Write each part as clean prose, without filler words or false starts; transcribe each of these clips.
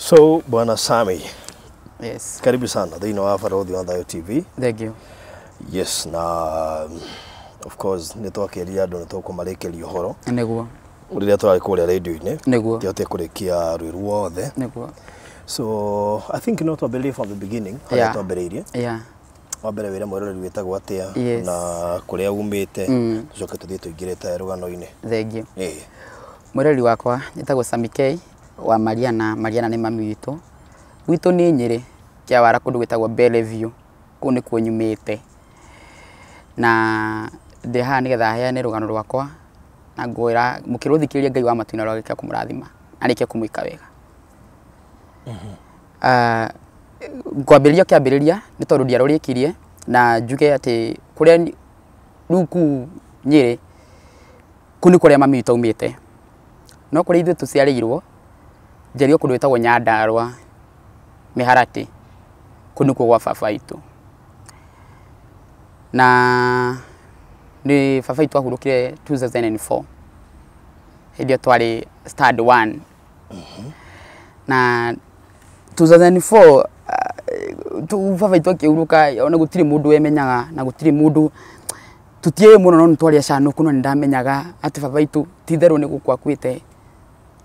So Bwana Sami, Yes. karibu sana thĩinĩ wa Barothi wa Thayo TV. Thank you. Yes, na of course nĩ twakĩrire andũ nĩ tũkũmarĩkĩria ũhoro Nĩguo. rĩrĩa tũrarĩ kũrĩa radio-inĩ. Nĩguo. Tihotire kũrĩkia rwĩ ruothe. Nĩguo. So I think no twambĩrĩrie from the beginning harĩa twambĩrĩirie. Wa mbere wĩre mwĩroreri wĩtagwo atĩa na kũrĩa umĩte, tũcoke tũthiĩ tũingĩrĩte rũgano-inĩ. Thank you. Ĩĩ. Mwĩroreri wakwa njĩtagwo Sami K wa Mariana. Mariana nĩ mami witũ. Gwitũ nĩ Nyĩrĩ, Kĩawara, kũndũ gwĩtagwo Bellevue. Kũu nĩkuo nyumĩte. Na ndĩ haha nĩgetha heane rũgano rwakwa na ngwĩra mũkĩrũthikĩrĩria Ngai wa matu-inĩ arorĩkia kũmũrathima na arĩkie kũmwĩka wega. Ngwambĩrĩria kĩambĩrĩria nĩ tondũ ndiarũrĩkirie na njuge atĩ kũrĩa rĩu kũu Nyĩrĩ kũu nĩ kũrĩa mami witũ aumĩte, no kũrĩa ithuĩ tũciarĩirwo njiarirwo kũndũ gwĩtagwo Nyandarũa Mĩharatĩ, kũu nĩkuo gwa baba witũ. Na nĩ baba witũ ahurũkire 2004 hĩndĩ ĩyo twarĩ stand 1. Na 2004 baba witũ akĩhurũka ona gũtirĩ mũndũ wemenyaga na gũtirĩ mũndũ tũtiũĩ mũno, no nĩ twarĩ acanũku, no nĩ ndamenyaga atĩ baba witũ ti itherũ nĩ gũkua akuĩte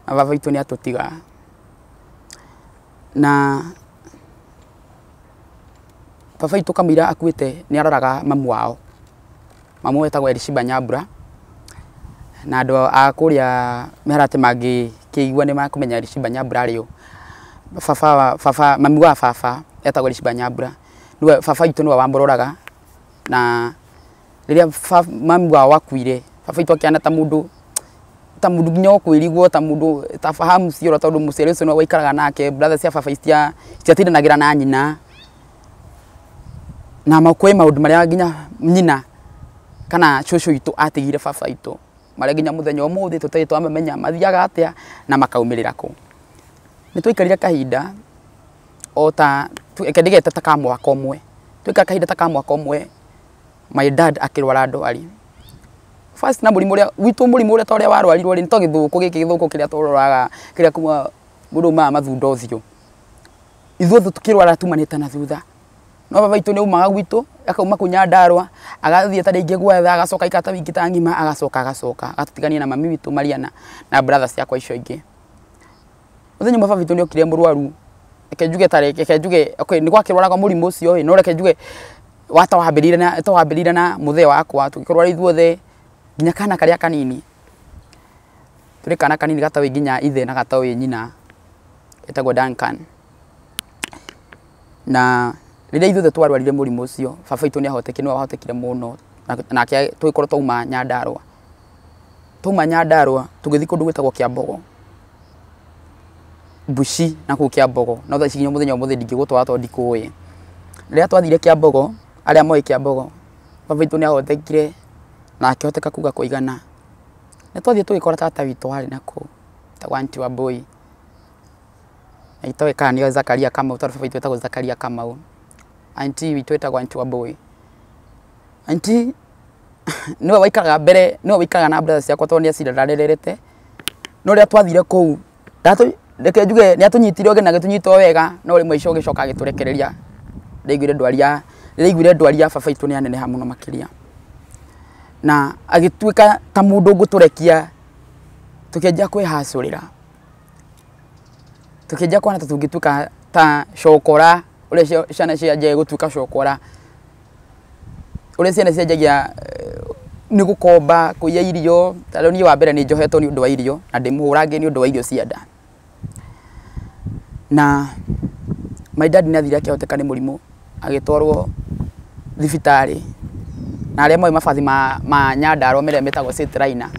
na baba witũ nĩ atũtiga. Na baba witũ kamũira akuĩte nĩ aroraga mamu wao. Mamu wetagwo Elishiba Nyambura, na andũ a kũrĩa Mĩharatĩ mangĩkĩigua nĩ makũmenya Elishiba Nyambura arĩ ũ. Baba mami wa baba etagwo Elishiba Nyambura, nĩwe baba witũ nĩwe wamũroraga. Na rĩrĩa mami wao akuire, baba witũ akĩhana ta mũndũ nginya ũkwĩrigwo, ta mũndũ ta fahamu ciora, tondũ mũciari ũcio nĩwe waikaraga nake. Brother cia baba citiatindanagĩra na nyina, na kwĩ maũndũ marĩa nginya nyina kana cũcũ witũ atigire baba witũ, marĩa nginya mũthenya ũmũthĩ tũtarĩ twamamenya mathiaga atĩa na makaumĩrĩra kũ. Nĩ twaikarire kahinda o ta reke ndigete ta ka mwaka ũmwe, twaikara kahinda ta ka mwaka ũmwe, my dad akĩrwara ndwari first, na mũrimũ ũrĩa gwitũ, mũrimũ ũrĩa ta ũrĩa warwarirwo rĩ, nĩ to gĩthũkũ gĩkĩ, gĩthũkũ kĩrĩa tũroraga kĩrĩa kuma mũndũ umaga mathundo ũthiũ. Ithuothe tũkĩrwara tumanĩte na thutha, no baba witũ nĩ aumaga gwitũ, akauma kũu Nyandarũa, agathiĩ ta rĩngĩ gwetha, agacoka aikara ta wiki ta ng'ima, agacoka agatũtigania na mami witũ Mariana na brother ciakwa icio ingĩ. Mũthenya ũmwe baba witũ nĩ okire mũrwaru, reke njuge ta reke njuge okay, nĩ gwakĩrwaraga mũrimũ ũcio ĩ, no reke njuge wata wambĩrĩire na mũthee wakwa, tũgĩkĩrwara ithuothe nginya kana karĩa kanini. Tũrĩ kana kanini gatoĩ nginya ithe na gatoĩ nyina, etagwo Duncan. Na rĩrĩa ithuothe twarwarire mũrimũ ũcio, baba witũ nĩ ahotekire, nĩwe wahotekire mũno, nake tũgĩkorwo twauma Nyandarũa. Twauma Nyandarũa tũgĩthiĩ kũndũ gwĩtagwo Kĩambogo, Mbuci na kũu Kĩambogo, no thaa ici nginya mũthenya ũmũthĩ ndingĩgũtwara tondũ ndikũĩ. Rĩrĩa twathire Kĩambogo, arĩa moĩ Kĩambogo, baba witũ nĩ ahotekire na akĩhoteka kuga kũigana. Nĩ twathiĩ tũgĩkora tata witũ warĩ na kũu, etagwo Aunty Wambui, na itoĩ kana nĩo Zakaria Kamau, tondũ baba witũ etagwo Zakaria Kamau. Aunty witũ etagwo Aunty Wambui. Aunty nĩwe waikaraga mbere, nĩwe waikaraga na brother ciakwa tondũ nĩ acirerete. No rĩrĩa twathire kũu, reke njuge nĩ atũnyitire ũgeni, agĩtũnyita o wega, no rĩmwe ico agĩcoka agĩtũrekereria. Rĩrĩa ndwari ya baba witũ nĩ yaneneha mũno makĩria, na agĩtuĩka ta mũndũ ũngĩtũrekia, tũkĩanjia kwĩhacũrĩra, tũkĩanjia kuona ta tũngĩtuĩka ta cokora, ũrĩa ciana cianjagia gũtuĩka cokora, ũrĩa ciana cianjagia nĩ gũkomba, kũiya irio. Ta rĩu niĩ wa mbere nĩ njohetwo nĩ ũndũ wa irio, na ndĩmũhũrange nĩ ũndũ wa irio cia nda. Na my dad nĩ athire akĩhoteka nĩ mũrimũ, agĩtwarwo thibitarĩ, na arĩa moĩ mabathi ma Nyandarũa marĩa metagwo Citrina,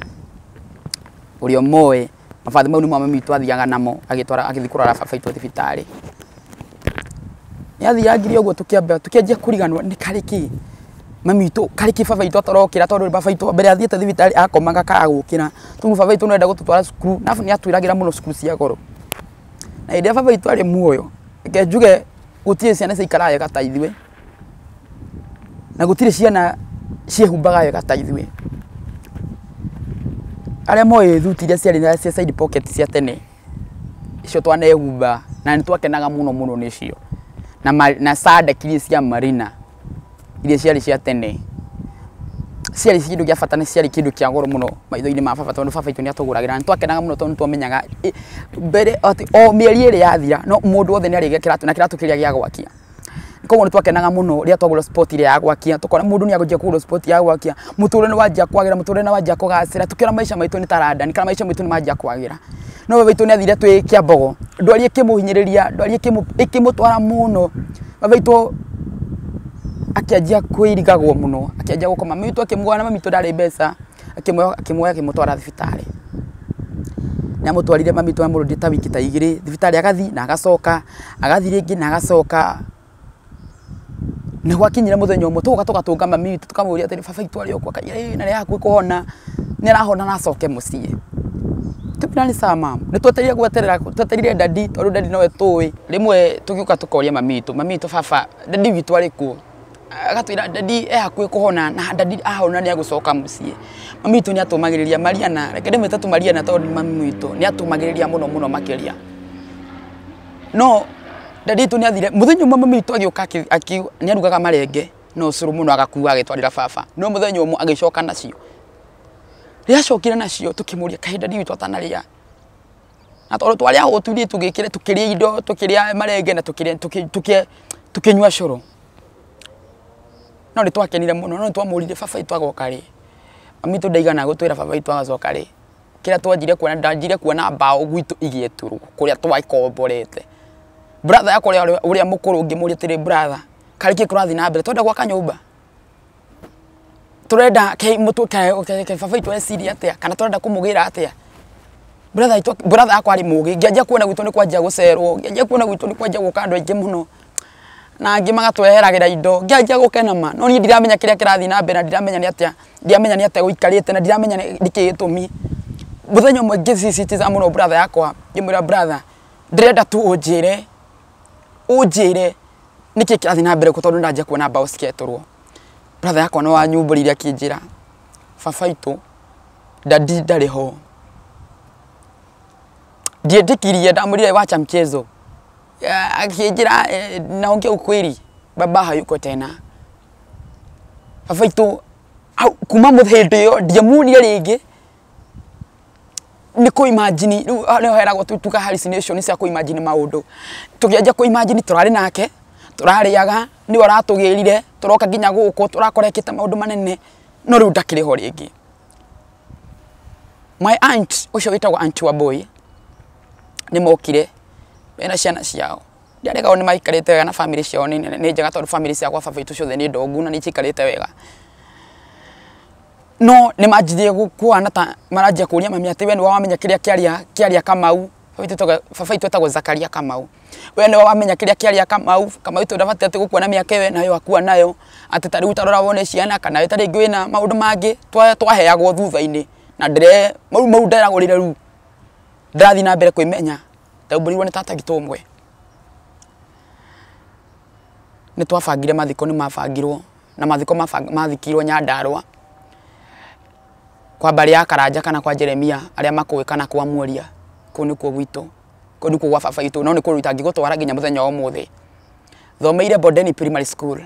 ũrĩa moĩ mabathi mau nĩmo mami witũ athiaga namo, agĩtwara agĩthiĩ kũrora baba witũ thibitarĩ. Nĩ athiangire ũguo, tũkĩanjia kũriganwo nĩ karĩ kĩ mami witũ, karĩ kĩ baba witũ atarokĩra, tondũ baba witũ mbere athiĩte thibitarĩ akomaga kaga gũkĩra, tondũ baba witũ nĩenda gũtũtwara cukuru, na nĩ atwĩragĩra mũno cukuru cia goro. Na hĩndĩ ĩrĩa baba witũ arĩ muoyo, reke njuge gũtirĩ ciana ciaikaraga wega ta ithuĩ, na gũtirĩ ciana ciehumbaga wega ta ithuĩ. Arĩa moĩ thuti iria ciarĩ na cia side pocket cia tene icio twanehumba na nĩ twakenaga mũno mũno nĩcio na sandaki iria cia Marina iria ciarĩ cia tene ciarĩ kĩndũ gĩa bata na ciarĩ kĩndũ kĩa goro mũno maitho-inĩ ma baba tondũ baba witũ nĩ atũgũragĩra na nĩ twakenaga mũno tondũ nĩ twamenyaga mbere atĩ o mĩeri ĩrĩ yathira no mũndũ wothe nĩ arĩgĩa kĩratũ na kĩratũ kĩrĩa gĩa gwakia. Koguo nĩ twakenaga mũno rĩrĩa twagũra sport ĩrĩa ya gwakia tũkona mũndũ nĩ agũnjia kũgũra sport ya gwakia mũtũrĩre nĩ wanjia kwagĩra mũtũrĩre nĩ wanjia kũgacĩra tũkĩona maica maitũ nĩ taranda kana maica maitũ nĩ manjia kwagĩra. No baba witũ nĩ athire twĩ Kĩambogo ndwari ĩkĩmũhinyĩrĩria ndwari ĩkĩmũtwara mũno baba witũ akĩanjia kwĩrigagwo mũno akĩanjia gũkoma mami witũ akĩmuoya na mami witũ ndarĩ mbeca akĩmuoya akĩmũtwara thibitarĩ. Nĩ amũtwarire mami witũ amũrũndire ta wiki ta igĩrĩ thibitarĩ agathi na agacoka agathi rĩngĩ na agacoka. Nĩ gwakinyire mũthenya ũmwe tũgoka tũgatũnga mami witũ tũkamũria atĩrĩ baba witũ arĩ o kũ akauga na nĩ hakuhĩ kũhona nĩ arahona na acoke mũciĩ. Tũkĩmwĩra nĩ sawa ma'am. Nĩ twetereire gweterera twetereire dadi tondũ dadi nowe tũĩ. Rĩmwe tũgĩũka tũkoria mami witũ baba dadi witũ arĩ kũ agatwĩra dadi e hakuhĩ kũhona na dadi ahona nĩ agũcoka mũciĩ. Mami witũ nĩ atũmagĩrĩria Mariana reke ndĩmwĩte tu Mariana tondũ nĩ mami witũ nĩ atũmagĩrĩria mũno mũno makĩria. No dadi witũ nĩ athire mũthenya ũmwe mami witũ agĩũka nĩ arugaga marenge na ũcũrũ mũno agakua agĩtwarĩra baba no mũthenya ũmwe agĩcoka nacio. Rĩrĩa acokire nacio tũkĩmũria kaĩ dadi witũ atanarĩa na tondũ twarĩ ahũtu ithuĩ tũgĩkĩre tũkĩrĩa indo tũkĩrĩa marenge na tũkĩnyua cũrũ. No nĩ twakenire mũno no nĩ twamũririe baba witũ agoka rĩ. Mami witũ ndaigana gũtwĩra baba witũ agacoka rĩ. Kĩrĩa twanjire kuona ndanjire kuona mbaũ gwitũ igĩturwo kũrĩa twaikomborete. Brother yakwa ũrĩa mũkũrũ ngĩmũria atĩrĩ brother karĩ kĩ kũrathiĩ na mbere twenda gwaka nyũmba tũrenda baba witũ eciria atĩa kana tũrenda kũmũgĩra atĩa. Brother yakwa arĩ mũgĩ ngĩanjia kuona gwitũ nĩ kwanjia gũcerwo ngĩanjia kuona gwitũ nĩ kwanjia gũka andũ aingĩ mũno na angĩ magatweheragĩra indo ngĩanjia gũkena ma no niĩ ndiramenya kĩrĩa kĩrathiĩ na mbere na ndiramenya nĩ atĩa ndiramenya nĩ atĩa gũikarĩte na ndiramenya nĩkĩ gĩtũmi. Mũthenya ũmwe ngĩsisitiza mũno brother yakwa ngĩmwĩra brother ndĩrenda tu ũnjĩre ũnjĩre nĩkĩ kĩrathiĩ na mbere tondũ ndanjia kuona mbaũ cikĩetũrwo. Brother yakwa no wanyumbũrire akĩnjĩra baba witũ dadi ndarĩ ho. Ndietĩkirie ndamwĩrire wacha mchezo akĩnjĩra naongea ukweli baba hayuko tena. Baba witũ kuma hĩndĩ ĩyo ndiamuonire rĩngĩ. Nĩ kũ imagine rĩu nĩho heragwo tuga hallucination cia kũ imagine maũndũ. Tũkĩanjia kũ imagine tũrarĩ nake tũrarĩaga nĩwe aratũgĩrire tũroka nginya gũkũ tũrakora ekĩte maũndũ manene no rĩu ndakĩrĩ ho rĩngĩ. My aunt ũcio wĩtagwo Aunt Wambui nĩ mokire mena ciana ciao ndiarega nĩ maikarĩte wega na family ciao nĩ njega tondũ family cia gwa baba witũ ciothe nĩ ndongu na nĩ cikarĩte wega. No nĩ manjirie kuhana ta maranjia kũria mami atĩ we nĩwe wamenya kĩrĩa kĩaria Kamau. Baba witũ etagwo Zakaria Kamau. We nĩwe wamenya kĩrĩa kĩaria Kamau Kamau witũ ndabatiĩ atĩ gũkua na mĩaka ĩyo nayo akua nayo atĩ ta rĩu ta rora wone ciana kana ta rĩngĩ wĩna maũndũ mangĩ twaheagwo thutha-inĩ na ndĩre mau nderagũrire rĩu ndĩrathiĩ na mbere kwĩmenya ndaumbũrirwo nĩ tata witũ ũmwe. Nĩ twabangire mathiko nĩ mabangirwo na mathiko mathikirwo Nyandarũa kwa mbarĩ ya Karanja kana kwa Jeremia arĩa makũĩ kana kwa Mworia kũu nĩkuo gwitũ kũu nĩkuo gwa baba witũ no nĩ kũndũ itangĩgũtwara nginya mũthenya wa ũmũthĩ. Thomeire Bondeni Primary School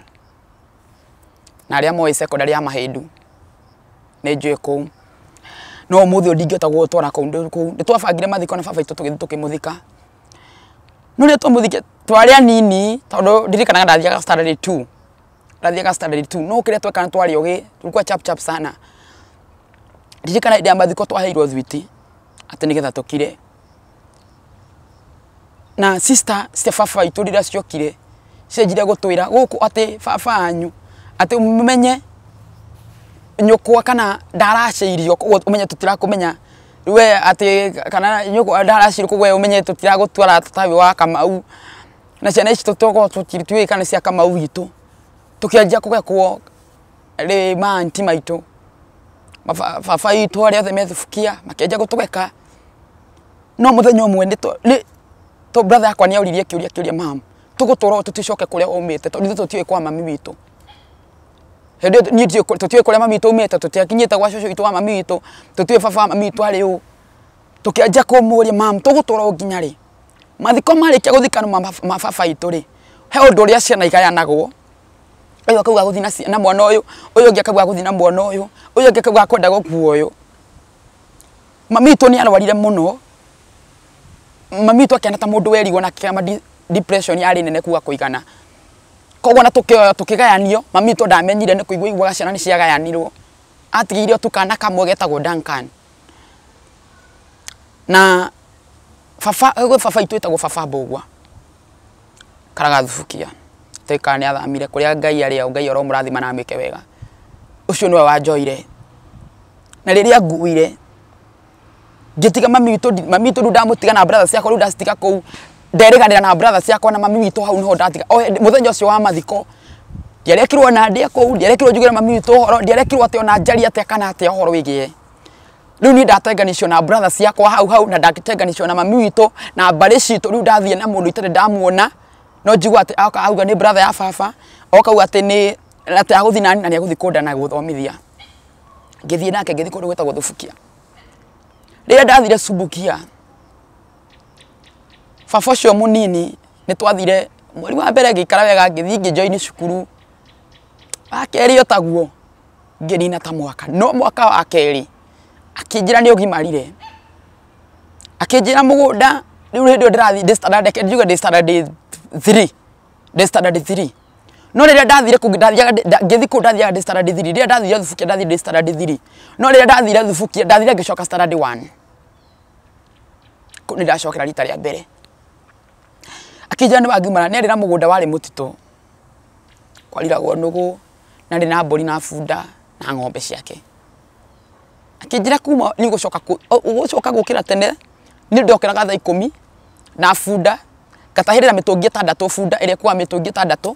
na arĩa moĩ secondary ya Mahĩndu nĩ njũĩ kũu no ũmũthĩ ũyũ ndingĩhota gũgũtwara kũu nĩ twabangire mathiko na baba witũ tũgĩthiĩ tũkĩmũthika. No rĩrĩa twamũthikire twarĩ anini tondũ ndirikanaga ndathiaga standard 2 ndathiaga standard 2 no kĩrĩa twekaga twarĩ ogĩ tulikuwa chap chap sana. Ndirikana hĩndĩ ya mathiko twaheirwo thwiti atĩ nĩgetha tũkire na sister cia baba witũ rĩrĩa ciokire cianjire gũtwĩra gũkũ atĩ baba wanyu atĩ mũmenye nyũkwa kana ndaracĩirio koguo ũmenye tũtirakũmenya we atĩ kana nyũkwa ndaracĩirio koguo ũmenye tũtiragũtwara tawe wa Kamau na ciana ici tũtokorwo tũtiũĩ kana cia Kamau witũ. Tũkĩanjia kũgekwo rĩ ma aunty maitũ baba witũ arĩa othe methubukia makĩanjia gũtũgeka. No mũthenya ũmwe nĩ to brother yakwa nĩ auririe kĩũria mam tũgũtũra tũticoke kũrĩa umĩte tondũ ithuĩ tũtiũĩ kwa mami witũ. Hĩndĩ ĩyo niĩ tũtiũĩ kũrĩa mami witũ aumĩte tũtiakinyĩte gwa cũcũ witũ wa mami witũ tũtiũĩ baba wa mami witũ arĩ ũ. Tũkĩanjia kũmũria mam tũgũtũra nginya rĩ. Mathiko marĩkia gũthikana ma baba itũ rĩ, he ũndũ ũrĩa ciana igayanagwo. Ũyũ akauga gũthiĩ na mwana ũyũ, ũyũ ũngĩ akauga gũthiĩ na mwana ũyũ, ũyũ ũngĩ akauga kwenda gũkua ũyũ. Mami witũ nĩ arwarire mũno. Mami witũ akĩhana ta mũndũ werigwo na akĩgĩa depression yarĩ nene kuga kũigana. Koguo na tũkĩgayanio, mami witũ ndamenyire nĩ kũigua aiguaga ciana nĩ ciagayanirwo. Atigĩire tũkana kamwe getagwo Duncan. Na baba baba itũ ĩtagwo baba Mbũgua. Karagathubukia. Teka nĩ athamire kũrĩa Ngai arĩ, Ngai aromũrathima na amwĩke wega. Ũcio nĩwe wanjoire. Na rĩrĩa nguire ngĩtiga mami witũ rĩu ndamũtiga na brother ciakwa rĩu ndacitiga kũu nderĩganĩra na brother ciakwa na mami witũ hau nĩho ndatiga. O mũthenya ũcio wa mathiko ndiarekirwo na ndĩe kũu, ndiarekirwo njugĩre mami witũ ũhoro, ndiarekirwo atĩ ona njarie atĩa kana atĩa ũhoro wĩgiĩ. Rĩu niĩ ndatenganĩcio na brother ciakwa hau hau na ndatenganĩcio na mami witũ na mbarĩ citũ. Rĩu ndathiĩ na mũndũ itarĩ ndamuona, no njigua atĩ oka auga nĩ brother ya baba, oka auga atĩ nĩ atĩ agũthiĩ nani na nĩ agũthiĩ kũnda na gũthomithia. Ngĩthiĩ nake ngĩthiĩ kũndũ gwĩtagwo Thubukia. Rĩrĩa ndathire Subukia, baba ũcio mũnini nĩ twathire mweri wa mbere ngĩikara wega, ngĩthiĩ ngĩjoini cukuru. Wa kerĩ o taguo ngĩnina ta mwaka, no mwaka wa kerĩ akĩnjĩra nĩ ũgimarire. Akĩnjĩra mũgũnda rĩu hĩndĩ ĩyo ndĩrathiĩ ndĩ standard, njuge ndĩ standard 3, ndĩ standard 3. No rĩrĩa ndathire kũu ndathiaga ngĩthiĩ kũu ndathiaga ndĩ standard 3. Rĩrĩa ndathire Thubukia ndathire ndĩ standard 3. No rĩrĩa ndathire Thubukia ndathire ngĩcoka standard 1. Kũu nĩ ndacokera rita rĩa mbere. Akĩnjĩra nĩ wagimara, nĩ arĩ na mũgũnda warĩ mũtitũ. Kwariragwo nũgũ, na arĩ na mbũri na bunda na ng'ombe ciake. Akĩnjĩra kuma nĩ ũgũcoka gũkĩra tene, nĩ ndokĩraga thaa 10 na bunda, ngatahĩrĩra mĩtũngi 6 bunda ĩrĩa ĩkuaga mĩtũngi 6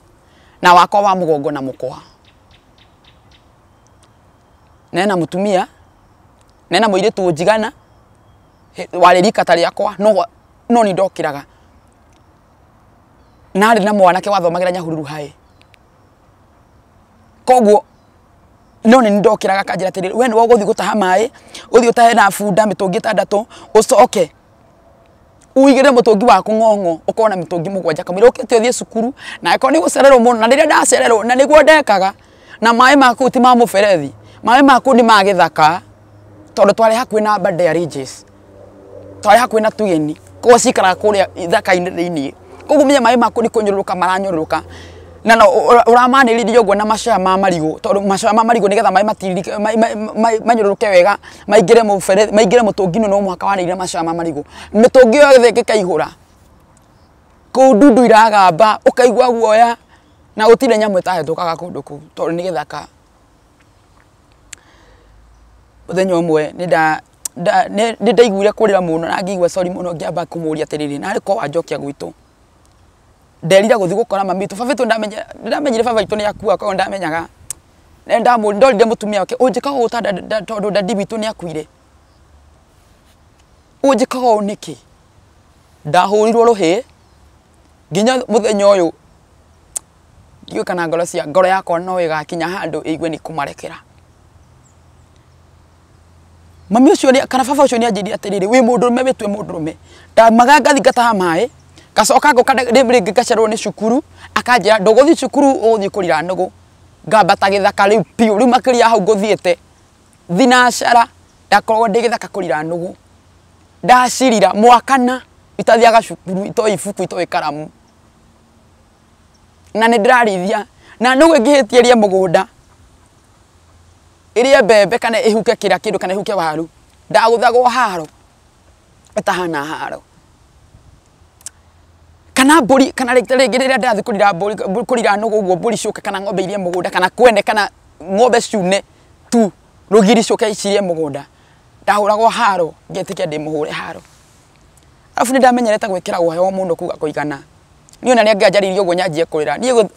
na wakwa wa mũgongo na mũkwa. Na ena mũtumia, na ena mũirĩtu ũnjigana, warĩ rika ta rĩakwa, no nĩ ndokĩraga. Na arĩ na mwanake wathomagĩra Nyahururu High. Koguo no nĩ ndokĩraga akanjĩra atĩrĩrĩ, we nĩwe ũgũthiĩ gũtaha maĩ, ũthiĩ ũtahe na bunda mĩtũngi 6, ũcoke ũigĩrĩre mũtũngi waku ng'ong'o, ũkorwo na mĩtũngi 7 kamũira ũkĩte ũthiĩ cukuru, na angĩkorwo nĩ gũcererwo mũno, na rĩrĩa ndacererwo, na nĩguo ndekaga, na maĩ maku ti ma mũberethi, maĩ maku nĩ ma gĩthaka, tondũ twarĩ hakuhĩ na Aberdare Ranges, twarĩ hakuhĩ na Tugeni, koguo cikaraga kũrĩa ithaka-inĩ thĩiniĩ. Koguo menya maĩ maku nĩ kũnyũrũrũka maranyũrũrũka, na no ũramanĩrĩria ũguo na macoya ma marigũ, tondũ macoya ma marigũ nĩgetha maĩ matiririke, manyũrũrũke wega, maingĩre mũberethi, maingĩre mũtũngi-inĩ, no mũhaka wanĩrĩre macoya ma marigũ. Mĩtũngi yothe ĩngĩkaihũra, kũu ndundu iragamba, ũkaigua guoya, na gũtirĩ nyamũ ĩtahĩtũkaga kũndũ kũu, tondũ nĩ gĩthaka. Mũthenya ũmwe nĩ ndaiguire kũrĩra mũno na ngĩigua sorry mũno, ngĩamba kũmũria atĩrĩrĩ, narĩ korwo wanjokia gwitũ. Nderira gũthiĩ gũkora mami witũ. Baba witũ ndamenyire baba witũ nĩ akua, koguo ndamenyaga. Ndorire mũtumia wake, ũnjĩkaga ũũ tondũ dadi witũ nĩ akuire. Ũnjĩkaga ũũ nĩkĩ? Ndahũrirwo rũhĩ nginya mũthenya ũyũ ndiũĩ kana ngoro yakwa no ĩgakinya handũ ĩigue nĩ kũmarekera. Mami ũcio kana baba ũcio nĩ anjĩrire atĩrĩrĩ, wĩ mũndũrũme, wĩtue mũndũrũme. Ndamaga ngathi ngataha maĩ, ngacoka ngoka rĩngĩ ngacererwo nĩ cukuru, akanjĩra ndũgũthiĩ cukuru ũgũthiĩ kũrira nũgũ. Ngambata gĩthaka rĩu piũ, rĩu makĩria hau ngũthiĩte thinacara, ndakoragwo ndĩ gĩthaka kũrira nũgũ. Ndacirira mwakana itathiaga cukuru, itoĩ ibuku, itoĩ karamu. Na nĩ ndĩrarĩithia, na nũgũ ĩngĩhĩtia ĩrĩe mũgũnda, ĩrĩe mbembe kana ĩhuke kĩrĩa kĩndũ kana ĩhuke waru, ndagũthagwo haro ĩtahana haro. Kana mbũri, kana rĩngĩ rĩrĩa ndĩrathiĩ kũrira mbũri, kũrira nũgũ ũguo mbũri ciũke kana ng'ombe irie mũgũnda, kana kwene kana ng'ombe ciune tu rũgiri ciũke cirĩe mũgũnda, ndahũragwo haro ngetĩkia ndĩ mũhũre haro. Arabu nĩ ndamenyerete gwĩkĩragwo heho mũno kuga kũigana. Niĩ ona nĩ angĩanjarĩirie ũguo nyanjie kũrĩra. Niĩ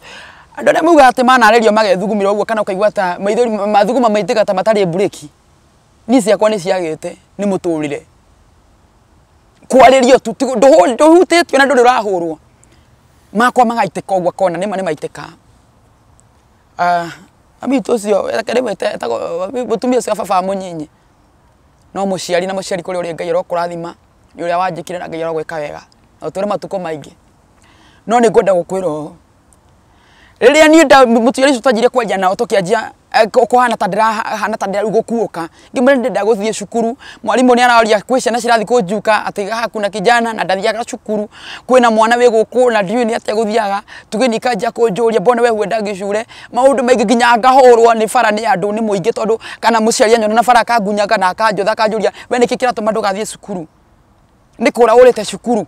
andũ arĩa maugaga atĩ manarĩrio magethugumĩra ũguo kana ũkaigua ta maithori mathuguma maitĩka ta matarĩ mburĩki, niĩ ciakwa nĩ ciagĩte nĩ mũtũrĩre. Kwarĩrio tu ndũhutĩtio na ndũrĩ ũrahũrwo, makwa magaitĩka ũguo akona nĩma nĩ maitĩka. Mami witũ ũcio reke ndĩmwĩte etagwo mũtumia ũcio wa baba mũnyinyi, no mũciari na mũciari kũrĩ ũrĩa Ngai arokũrathima nĩ ũrĩa wanjĩkire na Ngai arogwĩka wega. Na ũtũre matukũ maingĩ. No nĩ ngwenda gũkwĩra ũũ. Rĩrĩa niĩ nda mũtumia ũcio twanjirie kwaria nao tũkĩanjia kũhana ta ndĩrahana ta ndĩra gũkuũka ngĩmwĩra ndĩrenda gũthiĩ cukuru mwarimũ nĩ araria kwĩ ciana cirathiĩ kũnjuka atĩ haha kuna kijana na ndathiaga cukuru kwĩna mwana wĩ gũkũ na ndiũĩ nĩ atĩa gũthiaga tuge nikanjia kũnjũria mbona we huendagi shule maũndũ maingĩ nginya ngahũrwo nĩ bara nĩ andũ nĩ mũingĩ tondũ kana mũciari anyona na bara akangunyaga na akanjũtha akanjũria we nĩkĩ kĩratũma ndũgathiĩ cukuru nĩ kũra ũrĩte cukuru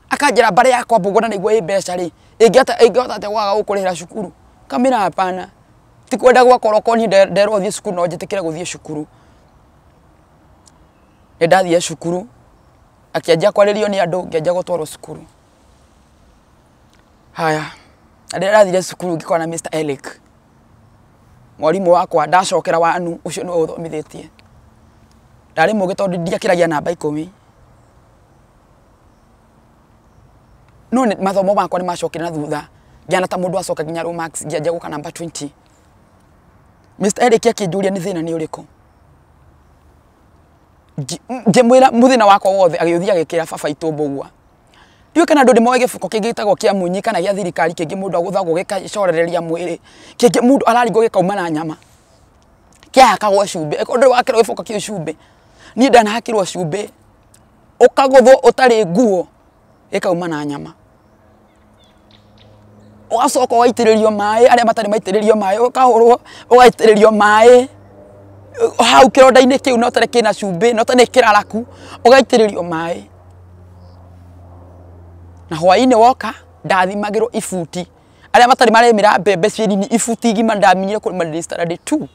akanjĩra mbare yakwa mbũgũ na nĩguo ĩ mbeca rĩ ĩngĩhota atĩa gwaga gũkũrĩhĩra cukuru kamĩra hapana ti kwenda gwakwa okorwo niĩ nderwo thiĩ cukuru no njĩtĩkĩre gũthiĩ cukuru nĩ ndathire cukuru akĩanjia kwarĩrio nĩ andũ ngĩanjia gũtwarwo cukuru haya na rĩrĩa ndathire cukuru ngĩkora na Mr. Eric mwarimũ wakwa ndacokera wanu ũcio nĩwe ũthomithĩtie ndarĩ mũgĩ tondũ ndiakĩragia namba 10 no mathomo makwa nĩ macokire na thutha ngĩana ta mũndũ acoka nginya low marks ngĩanjia gũka namba 20 Mr. Eric akĩnjũria nĩ thĩna nĩ ũrĩkũ ngĩmwĩra mũthĩna wakwa wothe agĩũthiĩ agĩkĩra baba itũ mbũgua ndiũĩ kana andũ nĩ moĩ gĩbuko kĩngĩ gĩtagwo kĩa munyi kana gĩa thirikari kĩngĩ mũndũ agũthagwo gĩgacorereria mwĩrĩ kĩngĩ mũndũ araringwo gĩkauma na nyama kĩahakagwo cumbĩ ĩkorwo ndũrĩ wakĩrwo gĩboko kĩu cumbĩ niĩ ndanahakĩrwo cumbĩ ũkagũthwo ũtarĩ nguo gĩkauma na nyama ũgacoka ũgaitĩrĩrio maĩ arĩa matarĩ maitĩrĩrio maĩ ũkahũrwo ũgaitĩrĩrio maĩ hau kĩronda-inĩ kĩu no tarĩ kĩna cumbĩ no tarĩ kĩraraku ũgaitĩrĩrio maĩ na hwaĩ-inĩ woka ndathimagĩrwo ibuti arĩa matarĩ marĩmĩra mbembe ciĩ nini ibuti igima ndamenyire kũrĩma ndĩ standard 2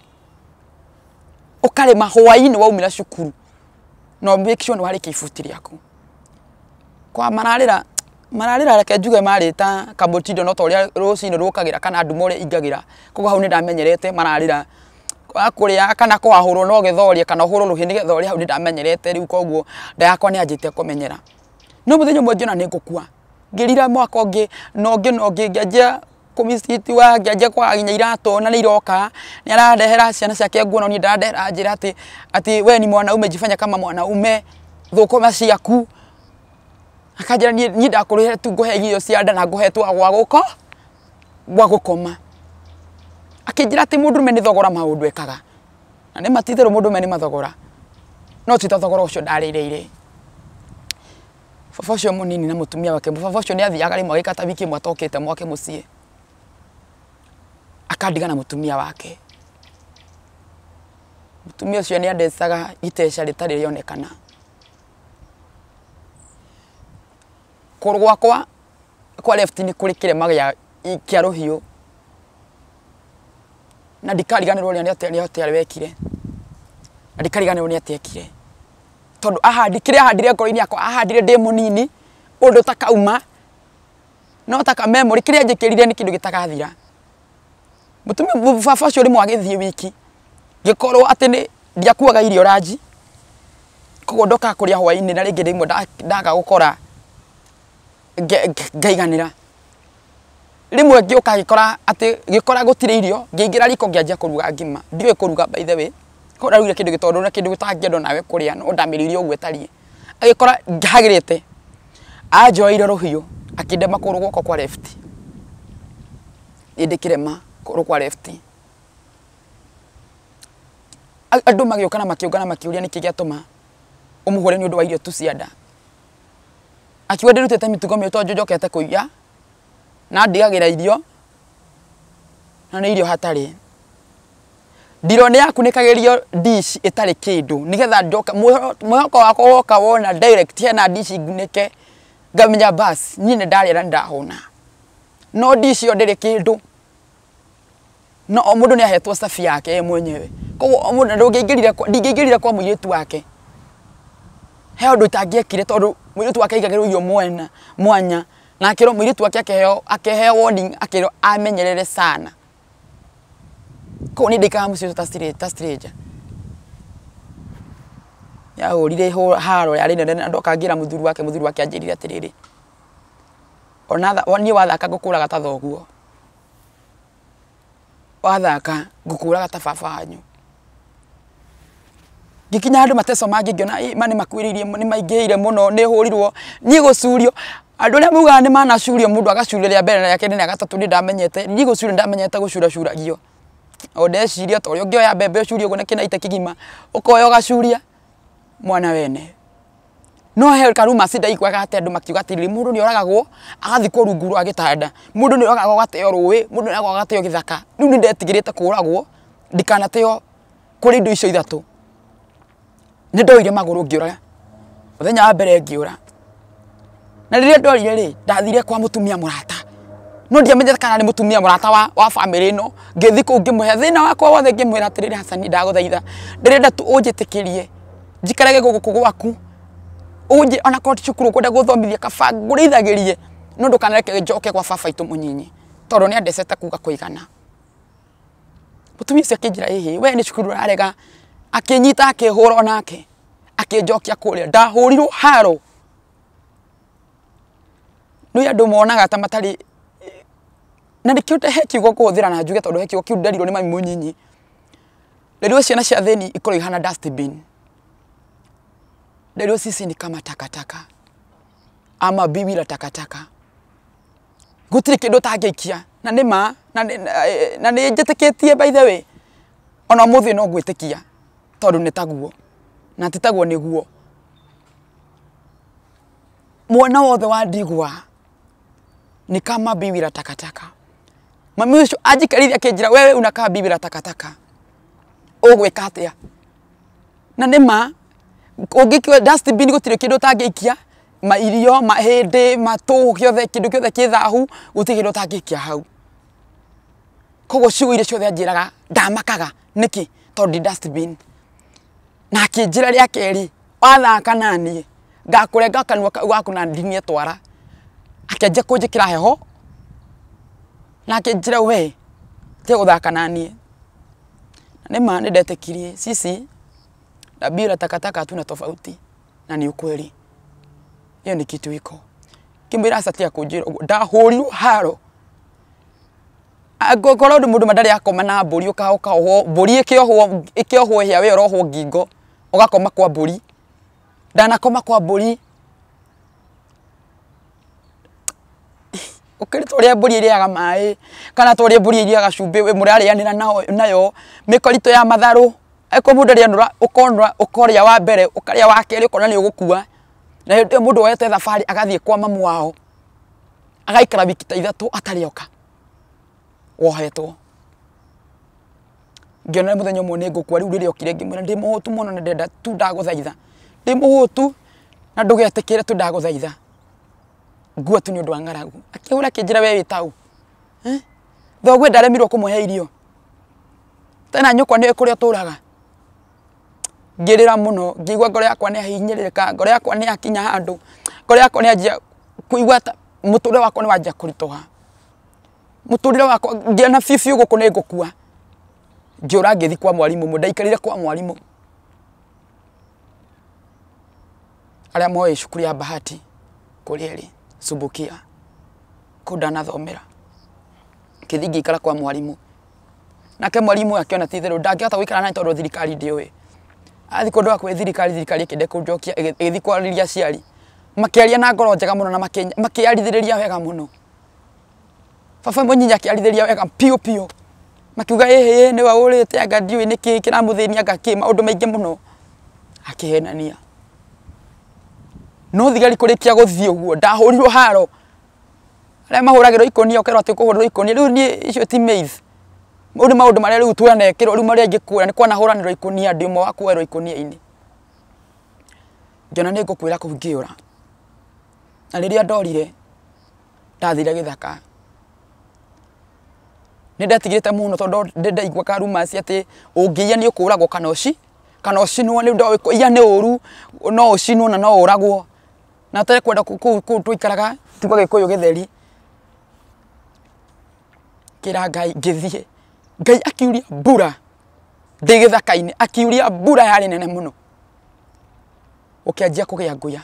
ũkarĩma hwaĩ-inĩ waumĩra cukuru no make sure nĩ warĩkia ibuti rĩaku kwa mararĩra mararĩra reke njuge marĩ ta kamũtindo no ta ũrĩa rũcinĩ rũkagĩra kana nduma ũrĩa ingagĩra koguo hau nĩ ndamenyerete mararĩra kũrĩa kana kwahũrwo no gĩthoria kana ũhũrwo rũhĩ nĩ gĩthoria hau nĩ ndamenyerete rĩu koguo nda yakwa nĩ yanjĩtie kũmenyera no mũthenya ũmwe ngĩona nĩ ngũkua ngĩrira mwaka ũngĩ na ũngĩ na ũngĩ ngĩanjia kũmicitiwa ngĩanjia kwaga nginya iratũ na nĩ iroka nĩ arandehera ciana ciake nguo no niĩ ndarandehera njĩra atĩ atĩ we ni mwanaume jifanya kama mwanaume thũkũma ciaku akanjĩra niĩ ndakũrĩhĩra tu ngũhe irio cia nda na ngũhe twa gwa gũko gwa gũkoma akĩnjĩra atĩ mũndũrũme nĩ thogora maũndũ ekaga na nĩ matitherũ mũndũrũme nĩ mathogora no ti ta thogora ũcio ndarĩrĩire baba ũcio mũnini na mũtumia wake baba ũcio nĩ athiaga rĩmwe agĩka ta wiki ĩmwe atokĩte mwake mũciĩ akandiga na mũtumia wake mũtumia ũcio nĩ andecaga iteca rĩtarĩ rĩonekana kũgũrũ gwakwa kwa left nĩ kũrĩ kĩrema kĩa rũhiũ na ndikariganĩrwo nĩ atĩa wekire na ndikariganĩrwo nĩ atĩa ekire tondũ ahandi kĩrĩa ahandire ngoro-inĩ yakwa ahandire ndĩ mũnini ũndũ takauma no taka memory kĩrĩa njĩkĩrire nĩ kĩndũ gĩtagathira mũtumia baba ũcio rĩmwe agĩthiĩ wiki ngĩkorwo atĩ nĩ ndiakuaga irio ranji koguo ndokaga kũrĩa hwaĩ-inĩ na rĩngĩ rĩmwe ndaga gũkora ngaiganĩra rĩmwe ngĩũka ngĩkora atĩ ngĩkora gũtirĩ irio ngĩingĩra riko ngĩanjia kũruga ngima ndiũĩ kũruga by the way korwo ndarugire kĩndũ gĩtondũ na kĩndũ gĩtangĩendwo nawe kũrĩa no ndamĩrĩire ũguo ĩtariĩ agĩkora hagĩrĩte anjoeire rũhiũ akĩndema kũgũrũ gwakwa kwa left niĩ ndĩkĩrema kũgũrũ kwa left andũ magĩũka na makĩũngana makĩũria nĩkĩ gĩatũma ũmũhũre nĩ ũndũ wa irio tu cia nda akiuga ndĩrutĩte mĩtugo mĩũru tondũ njokete kũiya na ndigagĩra irio na nĩ irio hatarĩ ndiro nĩ yakunĩkagĩrio dish ĩtarĩ kĩndũ nĩgetha njoka mwĩhoko wakwa woka wona direct hena dish ngunĩke ngamenya bas niĩ nĩ ndarĩa na nĩndahũna no dish ĩyo ndĩrĩ kĩndũ no o mũndũ nĩ ahetwo cabi yake ye mwenyewe koguo o mũndũ ndingĩingĩrire kwa mũirĩtu wake he ũndũ itangĩekire tondũ mũirĩtu wake aigagĩrwo irio mwanya na akĩrwo mũirĩtu wake akĩheo warning akĩrwo amenyerere sana koguo niĩ ndĩikaga mũciĩ ũcio ta stranger yahũrire haro yarĩ nene na ndoka ngĩra mũthuri wake anjĩrire atĩrĩrĩ ona niĩ wathaka ngũkũraga ta thoguo wathaka ngũkũraga ta baba wanyu ngikinya handu mateco mangĩ ngĩona ma nĩ makuĩrĩirie nĩ maingĩhĩire mũno nĩ hũrirwo niĩ gũcurio Andũ arĩa maugaga nĩ manacurio mũndũ agacuria rĩa mbere na rĩa kerĩ na rĩa gatatũ nĩ ndamenyete niĩ gũcuria ndamenyete gũcuracuragio. O ndeciria ta ũrĩa ũngĩoya mbembe ũcurie ũguo na kĩnaita kĩgima ũkoya ũgacuria mwana wene. No he karuma sindaiguaga atĩ andũ makiuga atĩrĩrĩ mũndũ nĩ oragagwo agathikwo rungu rwa gĩtanda, mũndũ nĩ oragagwo agateo rũĩ, mũndũ nĩ oragagwo agateo gĩthaka. Rĩu nĩ ndetigĩrĩte kũragwo ndikanateo kũrĩ indo icio ithatũ. Nĩ ndoire magũrũ ngĩũra. Mũthenya wa mbere ngĩũra. Na rĩrĩa ndorire rĩ, ndathire kwa mũtumia mũrata. No ndiamenyete kana nĩ mũtumia mũrata wa bamĩrĩ ĩno. Ngĩthiĩ kũu ngĩmũhe thĩna wakwa wothe ngĩmwĩra atĩrĩrĩ Hasani ndagũthaitha. Ndĩrenda tu ũnjĩtĩkĩrie njikarage gũkũ gwaku. Ũnjĩ ona korwo ti cukuru ũkwenda gũthomithia kaba ngũrĩithagĩrie no ndũkanareke njoke kwa baba itũ mũnyinyi tondũ nĩ andecete kuga kũigana. Mũtumia ũcio akĩnjĩra ĩhĩ we nĩ cukuru ũrarega, akĩnyita akĩhũra onake akĩnjokia kũrĩa. Ndahũrirwo haro. Nĩ andũ monaga ta matarĩ na nĩkĩo he kiugo ngũhũthĩra na njuge tondũ he kiugo kĩu nderirwo nĩ mami mũnyinyi. Nderirwo ciana cia athĩni ikoragwo ihana dustbin. Nderirwo sisi ni kama takataka ama biwi la takataka. Gũtirĩ kĩndũ ũtangĩikia na nĩ ma na nĩ njĩtĩkĩtie by the way ona ũmũthĩ no ngwĩtĩkia tondũ nĩ taguo na ti taguo nĩguo. Mwana wothe wa ndigwa ni kama biwi la takataka. Mami ũcio anjikarithia akĩnjĩra wewe unakaa biwi la takataka ũgwĩka atĩa? Na nĩ ma ũngĩkiwa dustbin gũtirĩ kĩndũ ũtangĩikia, mairio, mahĩndĩ, matũ, gĩothe kĩndũ gĩothe kĩ thahu gũtirĩ kĩndũ ũtangĩikia hau. Koguo ciugo iria ciothe anjĩraga ndamakaga nĩkĩ? Tondũ ndi dustbin. Na akĩnjĩra rĩa kerĩ wathaka naniĩ ngakũrenga kanua kau gaku na ndinie twara. Akĩanjia kũnjĩkĩra heho na akĩnjĩra we tiga gũthaka naniĩ. Na nĩ ma nĩ ndetĩkirie sisi na biwi la takataka hatuna tofauti na ni ukweli. Hiyo ni kitu iko. Ngĩmwĩra aca tiga kũnjĩra ũguo ndahũrirwo haro. Angĩkorwo ndĩ mũndũ ndarĩ akoma na mbũri ũkaohwo mbũri ĩkĩohwo hĩa we ũrohwo ngingo ũgakoma kwa mbũri. Ndanakoma kwa mbũri. Ũkĩrĩ ta ũrĩa mbũri ĩrĩaga maĩ kana ta ũrĩa mbũri ĩrĩaga cumbĩ we mũrarĩanĩra nayo mĩkoritũ ya matharũ. Angĩkorwo mũndũ arĩanũra ũkonũra ũkarĩa wa mbere ũkarĩa wa kerĩ ũkona nĩ ũgũkua. Na hĩndĩ ĩyo mũndũ woete thabarĩ agathiĩ kwa mamu wao agaikara wiki ta ithatũ atarĩ oka wohetwo. Ngĩona mũthenya ũmwe nĩ ngũkua rĩu rĩrĩa okire ngĩmwĩra ndĩ mũhũtu mũno na ndĩrenda tu ndagũthaitha. Ndĩ mũhũtu na ndũgetĩkĩre tu ndagũthaitha. Ngua tu nĩ ũndũ wa ng'aragu. Akĩhũra akĩnjĩra we wĩ tau. Thoguo ndaremirwo kũmũhe irio. Tena nyũkwa nĩwe kũrĩa ũtũraga. Ngĩrĩra mũno ngĩigua ngoro yakwa nĩ yahinyĩrĩrĩka, ngoro yakwa nĩ yakinya handũ, ngoro yakwa nĩ yanjia kũigua ta mũtũrĩre wakwa nĩ wanjia kũritũha. Mũtũrĩre wakwa ngĩona biũ biũ gũkũ nĩ ngũkua. Ngĩũra ngĩthiĩ kwa mwarimũ ũmwe, ndaikarire kwa mwarimũ arĩa moĩ cukuru ya Bahati kũrĩa ĩrĩ Subukia kũu ndanathomera. Ngĩthiĩ ngĩikara kwa mwarimũ. Nake mwarimũ akĩona ti itherũ ndangĩhota gũikara nani tondũ thirikari ndĩũĩ. Athiĩ kũndũ kwĩ thirikari, thirikari ĩkĩenda kũnjokia ĩgĩthiĩ kwarĩria aciari. Makĩaria na ngoro njega mũno na makĩarithĩrĩria wega mũno. Baba mũnyinyi akĩarithĩrĩria wega piũ piũ. Makiuga ĩhĩ nĩwe ũrĩte anga ndiũĩ nĩkĩ kĩramũthĩnia anga kĩ maũndũ maingĩ mũno. Akĩhenania. No thigari kũrĩkia gũthiĩ ũguo ndahũrirwo haro. Arĩa mahũragĩrwo ikũnia ũkerwo atĩ ũkũhũrĩrwo ikũnia rĩu niĩ icio ti myth. Mau nĩ maũndũ marĩa rĩu twanekĩrwo rĩu marĩa ingĩkwĩra nĩ kwanahũranĩrwo ikũnia ndĩ ũmwe wa kuoerwo ikũnia-inĩ. Ngĩona nĩ ngũkwĩra kũu ngĩũra. Na rĩrĩa ndorire ndathire gĩthaka. Nĩ ndetigĩrĩte mũno tondũ nĩ ndaigua karumasi atĩ ũngĩiya nĩ ũkũragwo kana ũcinwo nĩ ndoĩ kũiya nĩ ũru no ũcinwo na no ũragwo. Na ũtekwenda kũu tũikaraga ti kwa Gĩkũyũ gĩtheri. Ngĩra Ngai ngĩthiĩ. Ngai akiuria mbura ndĩ gĩthaka-inĩ, akiuria mbura yarĩ nene mũno. Ũkĩanjia kũgĩa nguya.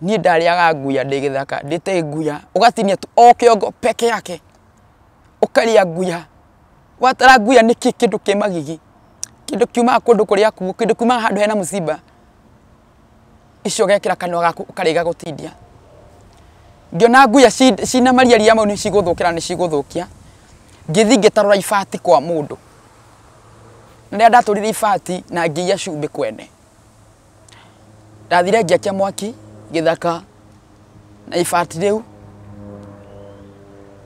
Niĩ ndarĩaga nguya ndĩ gĩthaka, ndĩte nguya, ũgatinia tu o kĩongo peke yake. Ũkarĩa nguya. Watara nguya nĩ kĩ kĩndũ kĩ magigi. Kĩndũ kiumaga kũndũ kũrĩa kuo, kĩndũ kiumaga handũ hena mũciba. Icio gekira kanua gaku ukariga gutindia. Ngiona nguya cina maria mau ni ciguthukira ni ciguthukia. Ngithi ngitarura ibati kwa mundu. Na rĩrĩa ndatũrire ibati na ngiiya cumbĩ kwene. Ndathire ngiakia mwaki gĩthaka na ibati rĩu.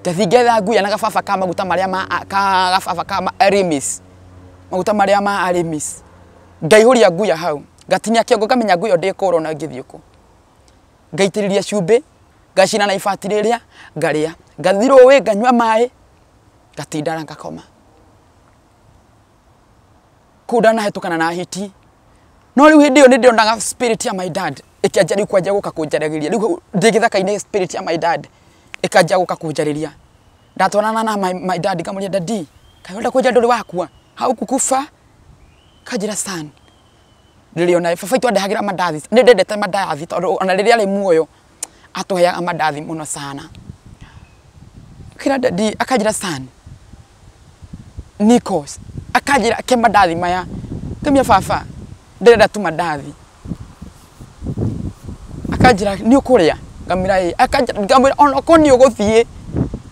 Ngathi ngetha nguya na gababa ka maguta marĩa ma ka gababa ka Arimis. Maguta marĩa ma Arimis. Ngaihũria nguya hau. Ngatinia kĩongo ngamenya nguya ndĩkũrwo na ngĩthiĩ kũ. Ngaitĩrĩria cumbĩ, ngacina na ibati rĩrĩa, ngarĩa. Ngathi rũĩ nganyua maĩ, ngatinda na ngakoma. Kũu ndanahetũkana na hiti. No rĩu hĩndĩ ĩyo nĩ ndĩronaga spirit ya my dad ĩkĩanjia rĩu kwanjia gũka kũnjaragĩria. Rĩu ndĩ gĩthaka-inĩ spirit ya my dad ĩkanjia gũka kũnjarĩria. Ndatwarana na my dad ngamũria daddy, kaĩ ũrenda kũnjĩra ndũrĩ wakua? Haukukufa? Kanjĩra son. Ndĩrĩona baba itũ andehagĩra mandathi. Nĩ ndendete mandathi tondũ ona rĩrĩa arĩ muoyo atũheaga mandathi mũno sana. Kĩra daddy akanjĩra son. Nikos akanjĩra ke mandathi maya. Ngamwĩra baba ndĩrenda tu mandathi. Akanjĩra nĩ ũkũrĩa? Ngamwĩra ĩĩ. Akanjĩra ngamwĩra ona okorwo nĩ ũgũthiĩ.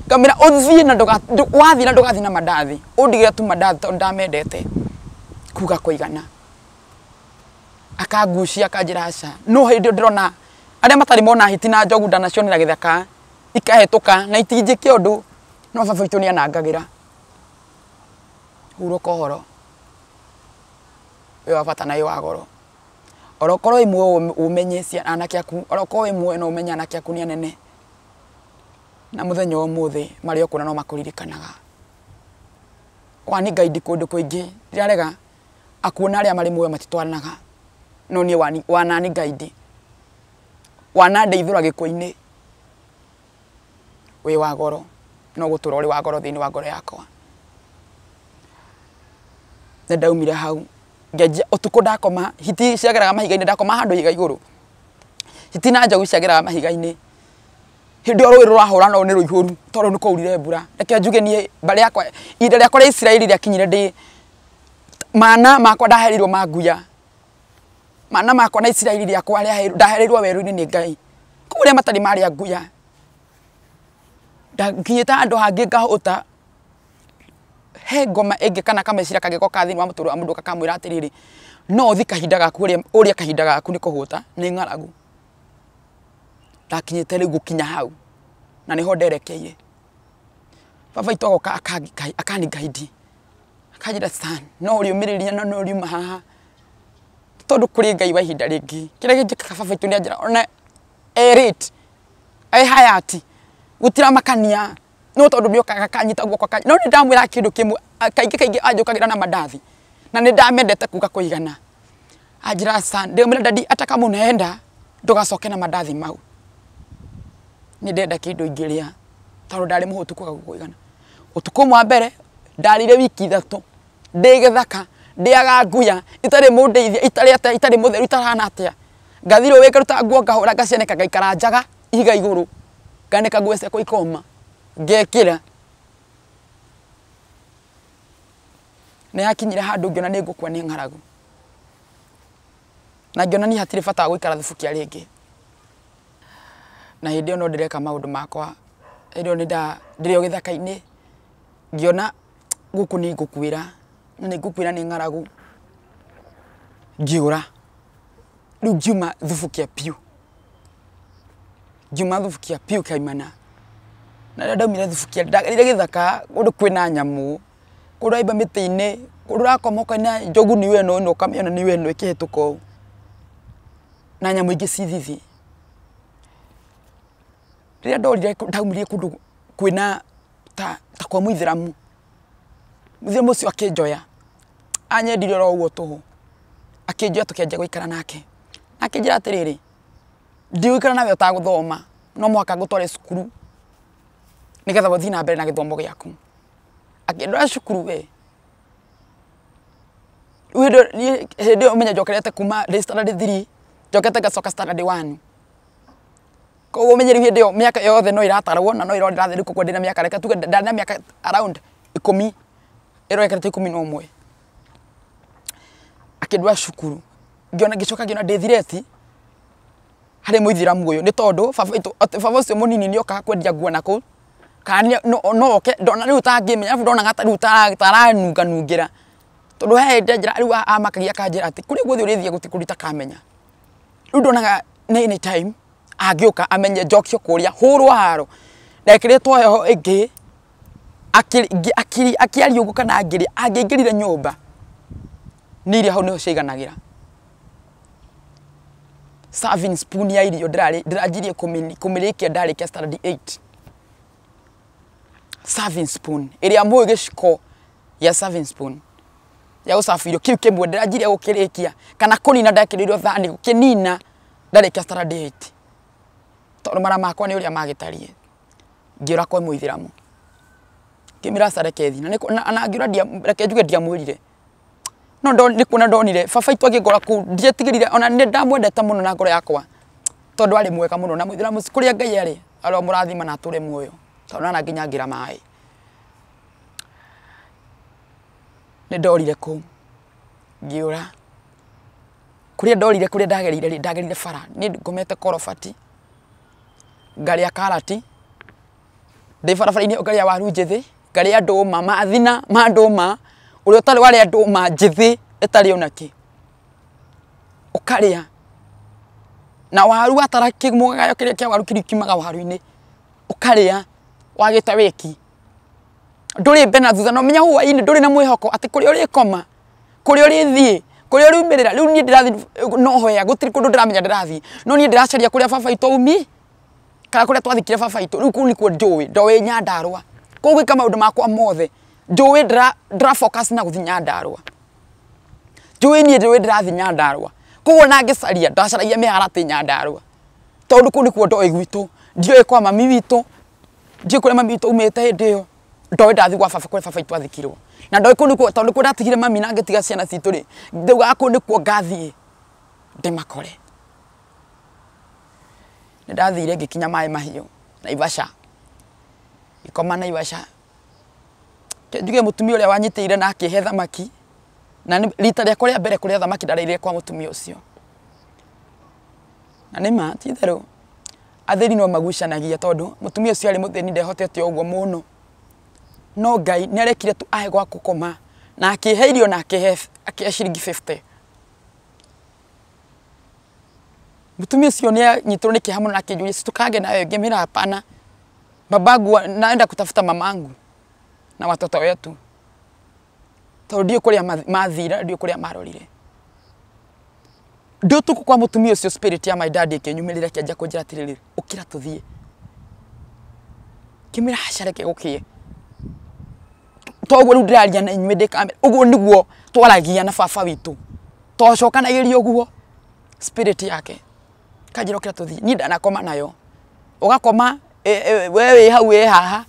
Ngamwĩra ũthiĩ na wathiĩ na ndũgathiĩ na mandathi. Ũndigĩre tu mandathi tondũ ndamendete. Kuga kũigana. Akangucia akanjĩra aca. No hĩndĩ ĩyo ndĩrona arĩa matarĩ mona hiti na njogu ndanacionera gĩthaka ikahĩtũka na itinjĩke ũndũ no baba witũ nĩ anangagĩra. Hurũka ũhoro wĩ wa bata na wĩ wa goro. Orokorwo wĩ muoyo ũmenye anake aku, orokorwo wĩ muoyo no ũmenye anake aku nĩ anene. Na mũthenya wa ũmũthĩ marĩ o kũna no makũririkanaga. Wani guide kũndũ kũingĩ ndirarega akuo na arĩa marĩ muoyo matitwaranaga. No niĩ wanani guide. Wanandeithũra gĩkuũ-inĩ. Wĩ wa goro no gũtũra ũrĩ wa goro thĩinĩ wa ngoro yakwa. Nĩ ndaumire hau ngĩanjia ũtukũ ndakoma hiti ciageraga mahiga-inĩ ndakoma handũ ihiga igũrũ. Hiti na njogu ciageraga mahiga-inĩ. Hĩndĩ ĩyo rũĩ rũrahũra no nĩ rũihũru tondũ nĩ kwaurire mbura. Reke njuge niĩ mbarĩ yakwa ihinda rĩakwa rĩa Isiraeli rĩakinyire ndĩ mana makwa ndahereirwo ma nguya. Mana makwa na Isiraeli rĩakwa ndahereirwo werũ-inĩ nĩ Ngai. Kũu arĩa matarĩ marĩa nguya. Ndakinyĩte handũ hangĩ ngahũta. He ngoma ĩngĩ kana kameciria kangĩgoka thĩinĩ wa mũtũrĩre wa mũndũ gakamwĩra atĩrĩrĩ no ũthi kahinda gaku ũrĩe kahinda gaku nĩ kũhũta nĩ ng'aragu. Ndakinyĩte rĩu gũkinya hau na nĩho nderekeire. Baba itũ agoka akani-guide. Akanjĩra son no ũrĩũmĩrĩria na no ũriuma haha tondũ kũrĩ Ngai wa ihinda rĩngĩ. Kĩrĩa kĩnjĩkaga baba itũ nĩ anjĩra ona e late e hayati gũtiramakania no tondũ nĩokaga akanyita guoko no nĩ ndamwĩra kĩndũ kĩmwe kaingĩ kaingĩ anjũkagĩra na mandathi na nĩ ndamendete kuga kũigana. Anjĩra son ndĩmwĩra daddy hata kama unaenda ndũgacoke na mandathi mau. Nĩ ndenda kĩndũ ingĩrĩa tondũ ndarĩ mũhũtu kwaga kũigana. Ũtukũ ũmwe wa mbere ndarĩire wiki ithatũ ndĩ gĩthaka ndĩaga nguya itarĩ mũndeithia itarĩ atĩa itarĩ mũtheru itarahana atĩa. Ngathi rũĩ ngaruta nguo ngahũra ngacianĩka ngaikara njaga ihiga igũrũ nganĩka nguo ciakwa ikoma ngekĩra. Nĩ hakinyire handũ ngĩona nĩ ngũkua nĩ ng'aragu. Na ngĩona niĩ hatirĩ bata wa gũikara thubukia rĩngĩ. Na hĩndĩ ĩyo no ndĩreka maũndũ makwa. Hĩndĩ ĩyo ndĩrĩ o gĩthaka-inĩ ngĩona gũkũ nĩ ngũkuĩra na nĩ ngũkuĩra nĩ ng'aragu. Ngĩũra. Rĩu ngiuma thubukia biũ. Ngiuma thubukia biũ kaimana. Na rĩrĩa ndaumire thubukia ndagerire gĩthaka kũndũ kwĩna nyamũ kũndũ ũraimba mĩtĩ-inĩ kũndũ ũrakoma ũkaina njogu nĩ ĩno ĩno ũkamĩona nĩ ĩno ĩkĩhĩtũka ũũ. Na nyamũ ingĩ ci thithi. Rĩrĩa ndorire ndaumire kũndũ kwĩna ta kwa mũithĩramu. Mũithĩramu ũcio akĩnjoya. Anyendire oro ũguo tũhũ. Akĩnjoya tũkĩanjia gũikara nake. Akĩnjĩra atĩrĩrĩ ndigũikara nawe ũtagũthoma no mũhaka ngũtware cukuru nĩgetha ũthiĩ na mbere na gĩthomo gĩaku. Akĩndwara cukuru we. Rĩu hĩndĩ ĩyo ũmenye njokerete kuma ndĩ standard 3 njokete ngacoka standard 1. Koguo ũmenye rĩu hĩndĩ ĩyo mĩaka yothe no ĩratarwo na no ĩrorera thĩ rĩu koguo ndĩna mĩaka reke tuge ndarĩ na mĩaka around 10 ĩrorekerete 11. Akĩndwara cukuru ngĩona ngĩcoka ngĩona ndĩ thireti Harĩ mũithĩramu ũyũ nĩ tondũ baba ũcio mũnini nĩ okaga kwendia nguo na kũu kana no oke ndona rĩu tangĩmenya arabu ndonaga ta rĩu taranunganungĩra tondũ he hĩndĩ anjĩra rĩu amakagia akanjĩra atĩ kũrĩa guothe ũrĩthiĩ gũtirĩ kũndũ itakamenya. Rĩu ndonaga nĩ anytime angĩũka amenye njokio kũrĩa hũrwo haro ndekĩrĩtwo heho ĩngĩ akĩaria ũguo kana angĩrĩa angĩingĩrire nyũmba nĩ irio hau nĩho ciaiganagĩra. Serving spoon ya irio ndĩranjirie kũmĩrĩkia ndarĩkia standard 8. Serving spoon ĩrĩa mũĩ gĩciko ya serving spoon ya gũcabu irio kĩu kĩmwe ndĩranjirie gũkĩrĩkia kana kũnina ndekĩrĩirwo thani gũkĩnina ndarĩkia standard 8 tondũ mara makwa nĩ ũrĩa magĩtariĩ. Ngĩũra kwa mũithĩramu ngĩmĩra aca reke thiĩ na ngĩũra reke njuge ndiamwĩrire no nĩ kuona ndonire baba itũ akĩngora kũu ndietigĩrire ona nĩ ndamwendete mũno na ngoro yakwa tondũ arĩ mwega mũno na mũithĩramu kũrĩa Ngai arĩ aromũrathima na atũre muoyo tondũ nana nginya ngĩra maĩ. Nĩ ndorire kũu ngĩũra kũrĩa ndorire kũrĩa ndagerire rĩ ndagerire bara nĩ ngomete korobati ngarĩa karati ndĩ barabara-inĩ ngarĩa waru njĩthĩ ngarĩa ndũma mathina ma ndũma ũrĩa ũtarĩ warĩa ndũma njĩthĩ ĩtarĩ ona kĩ ũkarĩa na waru watara kĩmũgayo kĩrĩa kĩa waru kĩrĩa kiumaga waru-inĩ ũkarĩa wagĩte wĩki ndũrĩ mbere na thutha no menya hwaĩ-inĩ ndũrĩ na mwĩhoko atĩ kũrĩa ũrĩkoma kũrĩa ũrĩthiĩ kũrĩa ũriumĩrĩra rĩu niĩ ndĩrathiĩ no hoya gũtirĩ kũndũ ndĩramenya ndĩrathiĩ no niĩ ndĩracaria kũrĩa baba witũ aumi kana kũrĩa twathikire baba witũ rĩu kũu nĩkuo njũĩ ndoĩ Nyandarũa kũu gwĩka maũndũ makwa mothe njũĩ ndĩra focus na gũthiĩ Nyandarũa njũĩ niĩ njũĩ ndĩrathiĩ Nyandarũa koguo na ngĩcaria ndacaragia mĩharatĩ Nyandarũa tondũ kũu nĩkuo ndoĩ gwitũ ndiũĩ kwa mami witũ ndiũĩ kũrĩa mami witũ aumĩte hĩndĩ ĩyo ndoĩ ndathiĩ gwa baba kũrĩa baba witũ athikirwo na ndoĩ kũu nĩkuo tondũ kũrĩa ndatigire mami na ngĩtiga ciana citũ rĩ ndaugaga kũu nĩkuo ngathiĩ ndĩmakore. Nĩ ndathire ngĩkinya maĩ mahiũ Naivasha ngĩkoma Naivasha njuge mũtumia ũrĩa wanyitĩire na akĩhe thamaki na rita rĩakwa rĩa mbere kũrĩa thamaki ndarĩire kwa mũtumia ũcio na nĩ ma ti itherũ athĩni no magucanagia tondũ mũtumia ũcio arĩ mũthĩni ndehotete ũguo mũno no Ngai nĩ arekire tu ahe gwa gũkoma na akĩhe irio na akĩhe ciringi 50. Mũtumia ũcio nĩ anyitirwo nĩ kĩeha mũno na akĩnjũria situkange nawe ngĩmwĩra hapana babangu naenda kutafuta mamangu na watoto wetu tondũ ndiũĩ kũrĩa mathire ndiũĩ kũrĩa marorire. Ndĩ ũtukũ kwa mũtumia ũcio spirit ya my dad ĩkĩnyumĩrĩra ĩkĩanjia kũnjĩra atĩrĩrĩ ũkĩra tũthiĩ ngĩmwĩra aca reke gũkĩe toguo rĩu ndĩraria na inyuĩ ndĩ kamera ũguo nĩguo twaragia na baba witũ twacokanagĩria ũguo spirit yake kanjĩra ũkĩra tũthiĩ niĩ ndanakoma nayo ũgakoma we wĩ hau wĩ haha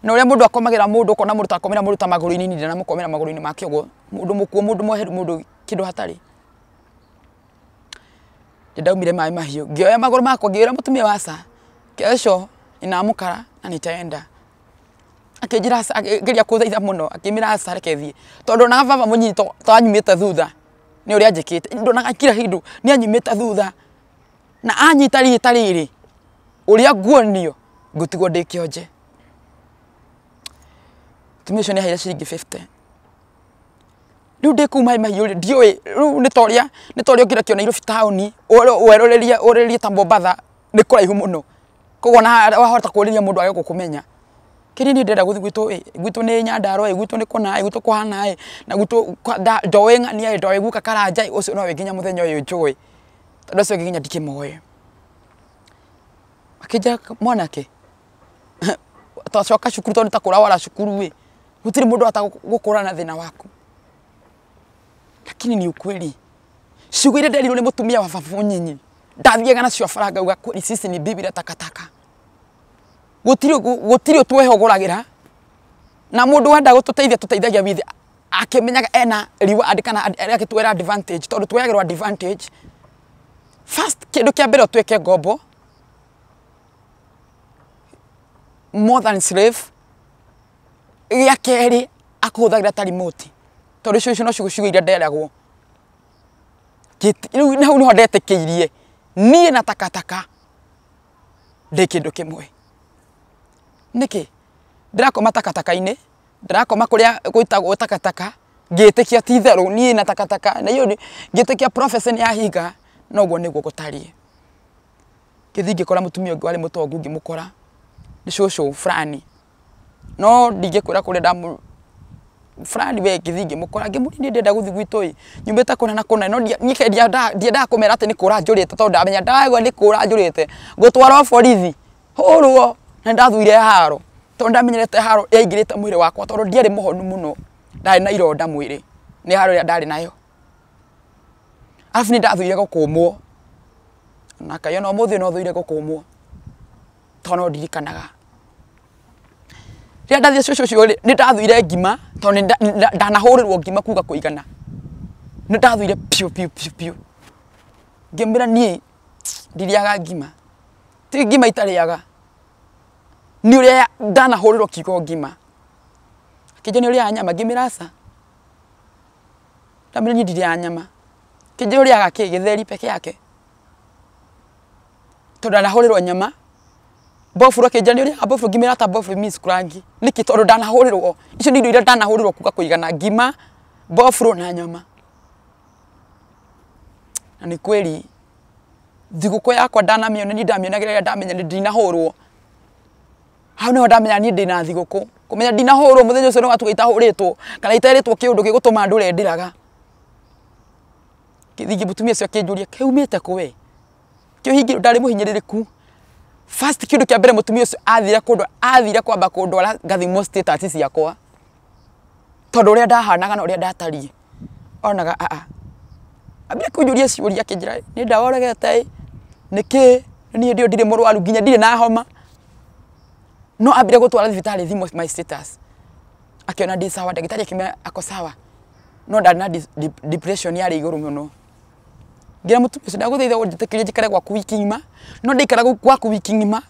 na ũrĩa mũndũ akomagĩra mũndũ ũkona mũndũ ta akomera mũndũ ta magũrũ-inĩ niĩ ndanamũkomera magũrũ-inĩ make ũguo mũndũ mũkuũ mũndũ mweheru mũndũ kĩndũ hatarĩ. Nĩ ndaumire maĩ mahiũ ngĩoya magũrũ makwa ngĩĩra mũtumia wa aca kesho ninaamka na nitaenda akĩnjĩra aca akĩgeria kũthaitha mũno akĩmĩra aca reke thiĩ tondũ ndonaga baba mũnyinyi to anyumĩte thutha nĩ ũrĩa anjĩkĩte ndonaga kila kĩndũ nĩ anyumĩte thutha na anyita rita rĩrĩ ũrĩa nguonio ngũtigwo ndĩ kĩonje. Mũtumia ũcio nĩ aheire ciringi 50. Rĩu ndĩ kũu maĩ mahiũ rĩ ndiũĩ rĩu nĩ ta ũrĩa ũngĩrekio Nairobi taũni werũrĩrie ta Mombatha nĩ kũraihu mũno koguo ona wahota kũũrĩria mũndũ age gũkũmenya kĩrĩa niĩ ndĩrenda gũthiĩ gwitũ ĩ gwitũ nĩ Nyandarũa ĩ gwitũ nĩ kũna ĩ gwitũ kũhana ĩ na gwitũ ndoĩ ng'ania ĩ ndoĩ guka Karanja ĩ ũcio nowe nginya mũthenya ũyũ njũĩ tondũ acio angĩ nginya ndikĩmoĩ. Akĩnjĩra mwanake twacoka cukuru tondũ nĩ ta kũra wara cukuru ĩ gũtirĩ mũndũ wahota gũkũrana na thĩna waku lakini ni ukweli ciugo iria nderirwo nĩ mũtumia wa baba mũnyinyi ndathiaga nacio bara ngauga kweli sisi ni bibi takataka gũtirĩ twehogoragĩra na mũndũ wenda gũtũteithia tũteithagia with akĩmenyaga ena reward kana agĩtwĩra advantage tondũ tuoyagĩrwo advantage first kĩndũ kĩa mbere ũtuĩke ngombo more than slave gĩa kerĩ akũhũthagĩra ta remote tondũ icio no ciugo iria nderagwo rĩu hau nĩho ndetĩkĩirie Niĩ na takataka ndĩ kĩndũ kĩmwe. Nĩkĩ? Ndĩrakoma takataka-inĩ, ndĩrakoma kũrĩa gwĩtagwo takataka, ngĩtĩkia ti itherũ niĩ na takataka, na iyo ngĩtĩkia prophecy nĩ yahinga, noguo nĩguo gũtariĩ. Ngĩthiĩ ngĩkora mũtumia ũngĩ warĩ mũtongu ngĩmũkora, nĩ cũcũ fulani. No ndingĩkwĩra kũrĩa ndamu fulani we ngĩthiĩ ngĩmũkora ngĩmũria niĩ ndĩrenda gũthiĩ gwitũ ĩ nyumĩte kũna na kũna no niĩ ndiendaga kũmera atĩ nĩ kũra njũrĩte tondũ ndamenya ndagwa nĩ kũra njũrĩte ngũtwarwo borithi hũrwo na ndathuire haro tondũ ndamenyerete haro yaingĩrĩte mwĩrĩ wakwa tondũ ndiarĩ mũhonu mũno ndarĩ na ironda mwĩrĩ nĩ haro ĩrĩa ndarĩ nayo arabu nĩ ndathuire gũkũmwo na kaĩ ona ũmũthĩ no thuire gũkũmwo tondũ no ndirikanaga rĩrĩa ndathire cũcũ ũcio rĩ nĩ ndathuire ngima tondũ ndanahũrĩrwo ngima kuga kũigana nĩ ndathuire piũ piũ piũ piũ ngĩmwĩra niĩ ndirĩaga ngima ti ngima itarĩaga nĩ ũrĩa ndanahũrĩrwo kiugo ngima akĩnjĩra nĩ ũrĩaga nyama ngĩmwĩra aca ndamwĩra niĩ ndirĩaga nyama akĩnjĩra ũrĩaga kĩ gĩtheri peke yake tondũ ndanahũrĩrwo nyama bofuro akĩnjĩra nĩ ũrĩaga bofuro ngĩmwĩra ta bofuro mi sikurangi nĩkĩ tondũ ndanahũrĩrwo icio nĩ indo iria ndanahũrĩrwo kuga kũigana ngima bofuro na nyama na nĩ kweli thigũkũ yakwa ndanamĩona niĩ ndamĩonagĩra rĩrĩa ndamenya nĩ ndinahũrwo hau nĩho ndamenya niĩ ndĩna thigũkũ kũmenya ndinahũrwo mũthenya ũcio nĩwatuga itahũrĩtwo kana iterĩtwo kĩũndũ gĩgũtũma ndũre ndĩraga ngĩthiĩ mũtumia ũcio akĩnjũria kĩumĩte kũ we kĩo ndarĩ mũhinyĩrĩrĩku first kĩndũ kĩa mbere mũtumia ũcio athire kũndwara athire kwamba kũndwara ngathimwo status ciakwa tondũ ũrĩa ndahanaga na ũrĩa ndatariĩ onaga aa ambire kũnjũria ciũria akĩnjĩra nĩ ndawa ũregete ĩ nĩkĩ niĩ ndio ndirĩ mũrwaru nginya ndirĩ na homa no ambire gũtwara thibitarĩ thimwo my status akiona ndĩ sawa ndagĩtarĩ akĩmwĩra ako sawa no ndarĩ na depression yarĩ igũrũ mũno ngira mũtumia ũcio ndagũthaitha ũnjĩtĩkĩrie njikare gwaku wiki ng'ima no ndaikara gwaku wiki ng'ima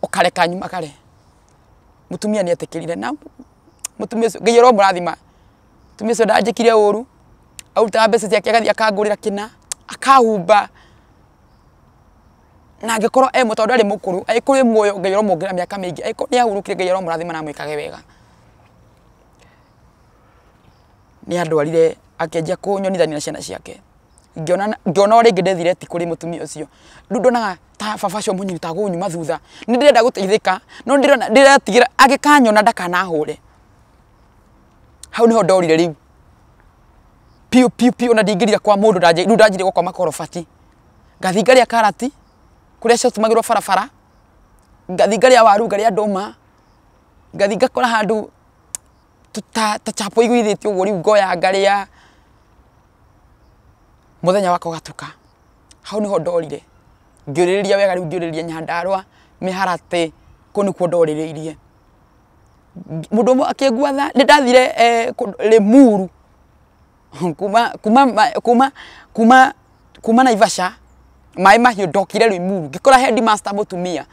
ũkareka nyumagare mũtumia nĩ etĩkĩrire na mũtumia ũcio Ngai aromũrathima mũtumia ũcio ndanjĩkire ũru arutaga mbeca ciake agathiĩ akangũrĩra kĩna akahumba na angĩkorwo e tondũ ndarĩ mũkũrũ angĩkorwo e muoyo Ngai aromuongerera mĩaka mĩingĩ angĩkorwo nĩ ahurũkire Ngai aromũrathima na amwĩkage wega nĩ andwarire akĩanjia kũnyonithania na ciana ciake ngĩona ngĩona o rĩngĩ ndethire ti kũrĩ mũtumia ũcio rĩu ndonaga ta baba ũcio mũnyini ta gũnyuma thutha nĩ ndĩrenda gũteithĩka no ndĩrona ndĩretigĩra angĩkanyona ndakanahũre hau nĩho ndorire rĩu piũ piũ piũ na ndingĩrire kwa mũndũ rĩu ndanjire gũkoma korobati ngathiĩ ngarĩa karati kũrĩa ciatumagĩrwo barabara ngathiĩ ngarĩa waru ngarĩa ndũma ngathiĩ ngakora handũ ta chapo igũithĩtio ũguo rĩu ngoya ngarĩa mũthenya wakwa ũgatuka hau nĩho ndorire ngĩũrĩrĩria wega rĩu ngĩũrĩrĩria Nyandarũa mĩharatĩ kũu nĩkuo ndorĩrĩirie mũndũ ũmwe akĩngua tha nĩ ndathire Limuru kuma kuma kuma kuma kuma Naivasha maĩ mahiũ ndokire Limuru ngĩkora headmaster mũtumia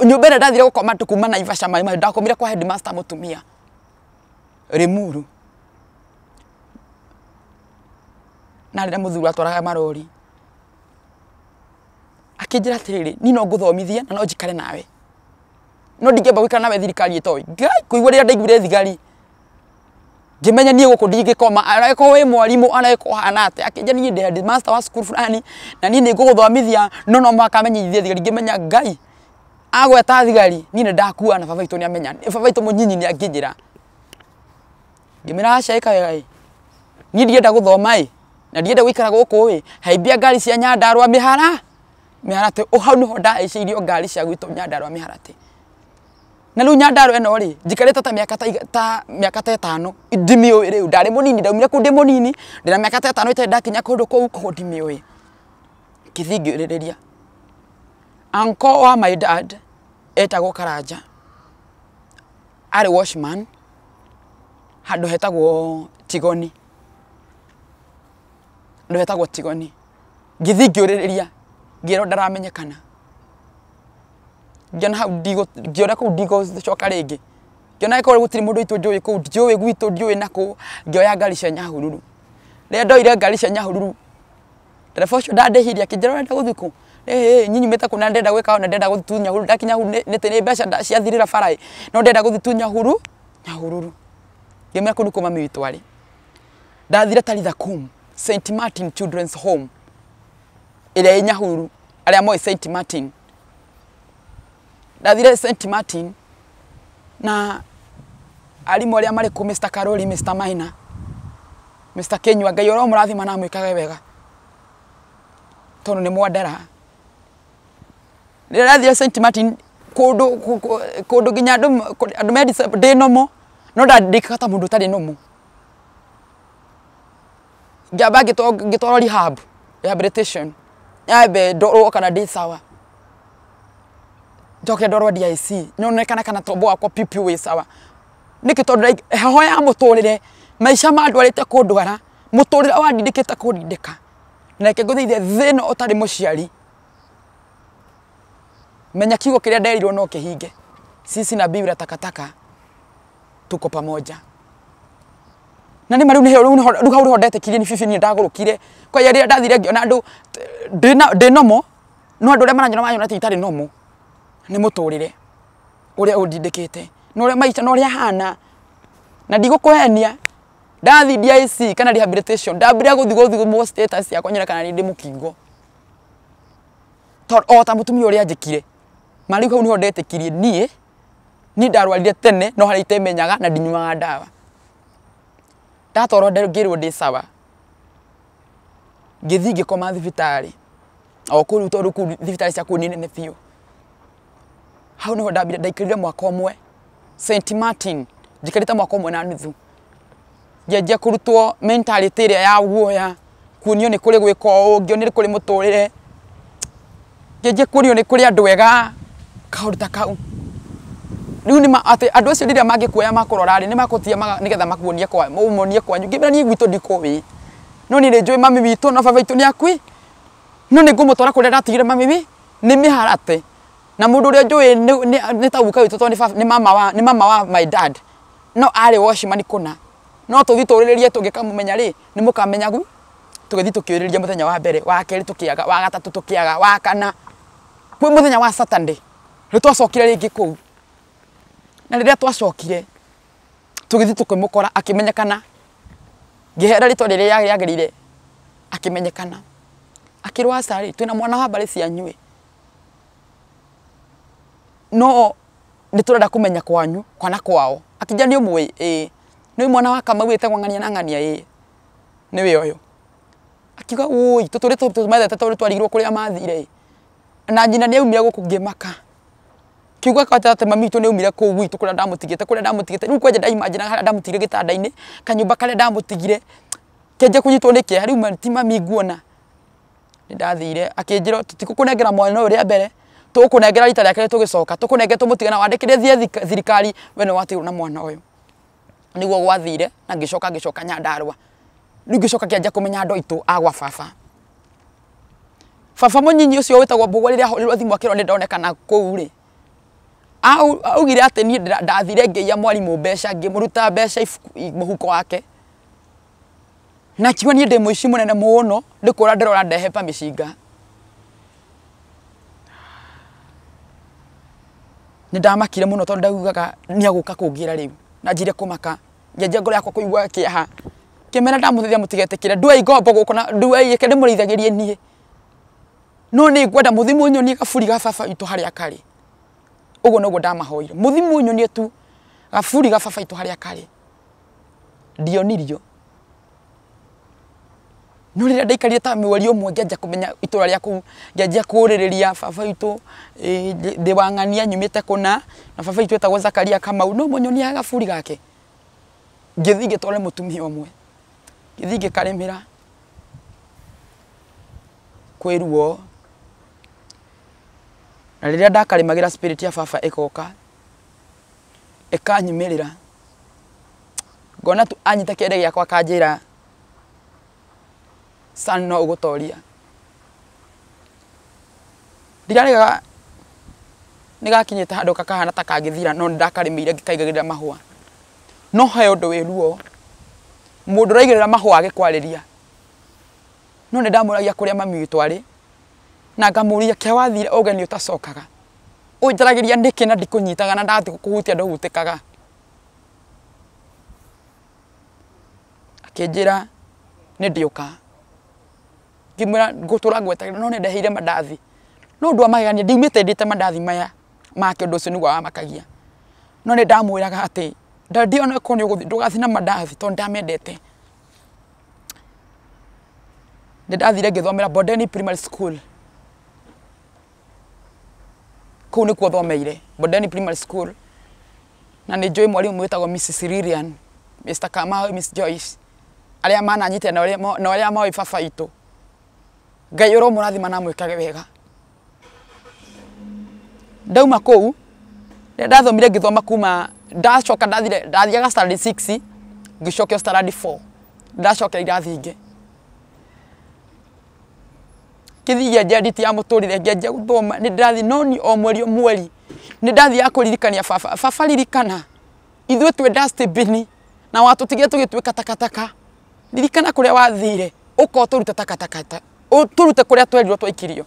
nyũmba ĩrĩa ndathire gũkoma kuma Naivasha maĩ mahiũ ndakomire kwa headmaster mũtumia Limuru na rĩrĩa mũthuri atwaraga marori akĩnjĩra atĩrĩrĩ niĩ no ngũthomithie na no njikare nawe no ndingĩamba gũikara nawe thirikari ĩtoĩ Ngai kũigua rĩrĩa ndaiguire thigari ngĩmenya niĩ gũkũ ndingĩkoma angĩkorwo wĩ mwarimũ angĩkorwo ũhana atĩa akĩnjĩra niĩ ndĩ headmaster wa cukuru fulani na niĩ nĩ ngũgũthomithia no no mũhaka menyithie thigari ngĩmenya Ngai agweta thigari niĩ nĩ ndakua na baba witũ nĩ amenya baba witũ mũnyinyi nĩ angĩnjĩra ngĩmwĩra aca ĩka wega ĩ niĩ ndienda gũthoma ĩ na ndienda gũikara gũkũ ĩ haimbia ngari cia Nyandarũa mĩharatĩ hau nĩho ndahaicĩirio ngari cia gwitũ Nyandarũa mĩharatĩ na rĩu Nyandarũa ĩno rĩ njikarĩte ta mĩaka ta mĩaka ta ĩtano ndimĩũĩ rĩu ndarĩ mũnini ndaumire kũu ndĩ mũnini ndĩna mĩaka ta ĩtano itarĩ ndakinya kũndũ kũu koguo ndimĩũĩ ngĩthiĩ ngĩũrĩrĩria uncle wa my dad etagwo Karanja arĩ watchman handũ hetagwo Tigoni handũ hetagwo Tigoni ngĩthiĩ ngĩũrĩrĩria ngĩrwo ndaramenyekana ngĩona hau ngĩona kũu ndigũcoka rĩngĩ ngĩona angĩkorwo gũtirĩ mũndũ witũ njũĩ kũu ndiũĩ gwitũ ndiũĩ nakũ ngĩoya ngari cia Nyahururu rĩrĩa ndoire ngari cia Nyahururu Ndereba ũcio ndandĩhirie akĩnjĩra ũrenda gũthiĩ kũ? Nyinyi nyumĩte kũ na ndĩrenda gwĩka ũũ na ndĩrenda gũthiĩ tu Nyahururu ndakinya hau nĩ mbeca ciathirĩra bara ĩ no ndĩrenda gũthiĩ tu Nyahuru Nyahururu. Ngĩmwĩra kũu nĩkuo mami witũ arĩ. Ndathire Talitha Kum, St Martin Children's Home ĩrĩa ĩ Nyahururu, arĩa moĩ St Martin. Ndathire St Martin na arimũ arĩa marĩ kũu Mr Karoli, Mr Maina, Mr Kinyua, Ngai ũromũrathima na amwĩkage wega tondũ nĩ mwandera. Rĩrĩa ndathire St Martin kũndũ kũndũ nginya andũ me ndĩ normal no ndandĩkaga ta mũndũ ũtarĩ normal. Ngĩamba ngĩtwarwo rehab, rehabilitation nyambe ndorwo kana ndĩ sawa, njoke ndorwo DIC nyonekane kana tombo wakwa piũ piũ wĩ sawa. Nĩkĩ? Tondũ heho ya mũtũrĩre maica mandwarĩte kũndwara mũtũrĩre wandindĩkĩte kũndindĩka. Na reke ngũthaithe thĩ ĩno ũtarĩ mũciari, menya kiugo kĩrĩa nderirwo no kĩhinge. Sisi na bibi la takataka tuko pamoja. Na nĩ ma rĩu rĩu hau nĩho ndetĩkirie nĩ bibi niĩ ndagũrũkire. Kwa hiyo rĩrĩa ndathire ngĩona andũ ndĩ normal no andũ arĩa maranyona maranyona ta itarĩ normal. Nĩ mũtũrĩre ũrĩa ũndindĩkĩte na ũrĩa maica na ũrĩa hana. Na ndigũkũhenia ndathi DIC kana rehabilitation ndambire gũthiĩ gũthimwo status yakwa nyone kana nĩ ndĩ mũkingo. Tondũ o ta mũtumia ũrĩa anjĩkire. Ma rĩu hau nĩho ndetĩkirie niĩ ndarwarire tene no harĩa itemenyaga na ndinyuaga ndawa. Ndatwarwo ngĩrwo ndĩ sawa. Ngĩthiĩ ngĩkoma thibitarĩ o kũu tondũ kũu thibitarĩ cia kũu nĩ nene biũ. Hau nĩho ndambire ndaikarire mwaka ũmwe St Martin, njikarĩte mwaka ũmwe na nuthu. Ngĩanjia kũrutwo mentality ĩrĩa ya guoya, kuonio nĩ kũrĩ gwĩka ũũ, ngĩonio nĩ kũrĩ mũtũrĩre, ngĩanjia kuonio nĩ kũrĩ andũ ega, kaũndũ ta kau. Rĩu nĩ atĩ andũ acio rĩrĩa mangĩkuoya makũrora rĩ, nĩ makũtia nĩgetha makuonie kwa ũmonie kwanyu. Ngĩmera niĩ gwitũ ndikũĩ, no niĩ nĩ njũĩ mami witũ na baba witũ nĩ akui, no nĩ ngũmũtwara kũrĩa ndatigire mami wi nĩ mĩharate. Na mũndũ ũrĩa njũĩ nĩ ta guka witũ tondũ nĩ mama wa my dad, no arĩ watchman kũna. No tũthiĩ tũrĩrĩrie tũngĩkamũmenya rĩ, nĩ mũkamenya gu. Tũgĩthiĩ tũkĩũrĩrĩria mũthenya wa mbere, wa kerĩ tũkĩaga, wa gatatũ tũkĩaga, wa kana. Kwĩ mũthenya wa Saturday nĩ twacokire rĩngĩ kũu. Na rĩrĩa twacokire tũgĩthiĩ tũkĩmũkora akĩmenyekana. Ngĩhera rĩtwa rĩrĩa rĩagĩrĩire akĩmenyekana. Akĩrwo aca rĩ, twĩna mwana wa mbarĩ cianyu ĩ, no nĩ tũrenda kũmenya kwanyu kana kwao. Akĩnjĩra nĩ ũmũĩ? Ĩĩ. Nĩ mwana wa Kamau wĩtagwo ng'ania na ng'ania? Ĩĩ. Nĩwe ũyũ. Akiuga ũi tũtũrĩte tũmethete tondũ twarigirwo kũrĩa mathire ĩ. Na nyina nĩ aumire gũkũ ngĩmaka. Kiugo kwanja atĩ mami witũ nĩ aumire kũu gwitũ kũrĩa ndamũtigĩte kũrĩa ndamũtigĩte. Rĩu kwanja ndaimagine harĩa ndamũtigire gĩtanda-inĩ, kanyũmba karĩa ndamũtigire, kĩanjia kũnyitwo nĩ kĩeha. Rĩu ti mami nguona. Nĩ ndathire akĩnjĩra tũtigũkũnengera mwana ũyũ rĩa mbere, tũgũkũnengera rita rĩa kerĩ tũgĩcoka, tũkũnengere tũmũtige na wandĩkĩre thiĩ thirikari we nĩ watigirwo na mwana ũyũ. Nĩguo gwathire na ngĩcoka ngĩcoka Nyandarũa. Rĩu ngĩcoka ngĩanjia kũmenya andũ aitũ a gwa baba. Baba mũnyinyi ũcio wĩtagwo Mbũgua rĩrĩa ahũrĩrwo thimũ akĩrwo nĩ ndonekana kũu rĩ, augire atĩ niĩ ndathire ngĩiya mwarimũ mbeca, ngĩmũruta mbeca mũhuko wake. Na akiuga niĩ ndĩ mũici mũnene mũno, nĩ kũra ndĩrora ndehe pa mĩcinga. Nĩ ndamakire mũno tondũ ndaugaga nĩ agũka kũngĩra rĩu. Na njire kũmaka, ngĩanjia ngoro yakwa kũigua kĩeha. Ngĩmera ndamũthaitha mũtigetĩkĩre, nduai ngombo gũkũ na nduai reke ndĩmũrĩithagĩrie niĩ. No nĩ ngwenda mũthiĩ mũnyonie gaburi ga baba witũ harĩa karĩ. Ũguo noguo ndamahoire, mũthiĩ mũnyonie tu gaburi ga baba witũ harĩa karĩ. Ndionirio. No rĩrĩa ndaikarire ta mweri ũmwe ngĩanjia kũmenya itũra rĩa kũu, ngĩanjia kũũrĩrĩria baba witũ, ndĩ wa ng'ania nyumĩte kũna, na baba witũ etagwo Zakaria Kamau, no mũnyonie gaburi gake. Ngĩthiĩ ngĩtware mũtumia ũmwe, ngĩthiĩ ngĩkarĩmĩra kwĩ ruo. Na rĩrĩa ndakarĩmagĩra spirit ya baba ĩgoka ĩkanyumĩrĩra, ngona tu anyita kĩande gĩakwa akanjĩra son no ũgũtoria. Ndiraregaga nĩ gakinyĩte handũ kakahana ta kangĩthira no nĩ ndakarĩmĩire ngĩkaigagĩrĩra mahũa. No he ũndũ wĩ ruo, mũndũ ũraigĩrĩra mahũa agĩkwarĩria No nĩ ndamũragia kũrĩa mami witũ arĩ na ngamũria kĩa wathire ũgeni ũtacokaga ũnjaragĩria nĩkĩ na ndikũnyitaga na ndathiĩ kũhutia ndũhutĩkaga. Akĩnjĩra nĩ ndiũka. Ngĩmwĩra ngũtũra ngwetagĩra no nĩ ndeheire mandathi. No ũndũ wa magegania ndiumĩte ndĩte mandathi maya make ũndũ ũcio nĩguo wamakagia. No nĩ ndamwĩraga atĩ daddy ona korwo nĩ ũgũthiĩ ndũgathiĩ na mandathi tondũ ndamendete. Nĩ ndathire ngĩthomera Bondeni Primary School. Kũu nĩkuo thomeire Bondeni Primary School. Na nĩ njũĩ mwarimũ wĩtagwo Mrs. Lilian, Mr. Kamau, Miss Joyce, arĩa mananyitĩra na arĩa moĩ baba witũ. Ngai ũromũrathima na amwĩkage wega. Ndauma kũu ndathomire ngĩthoma kuma ndacoka ndathire ndathiaga standard 6 ngĩcokio standard 4 ndacokera irathi ingĩ. Ngĩthiĩ ngĩanjia nditi ya mũtũrĩre ngĩanjia gũthoma nĩ ndĩrathiĩ no ni o mweri o mweri nĩ ndathiaga kũririkania baba baba ririkana ithuĩ twĩ dustbin na watũtigire tũgĩtuĩka takataka ririkana kũrĩa wathire ũka ũtũrute takataka ũtũrute kũrĩa twerirwo twaikirio.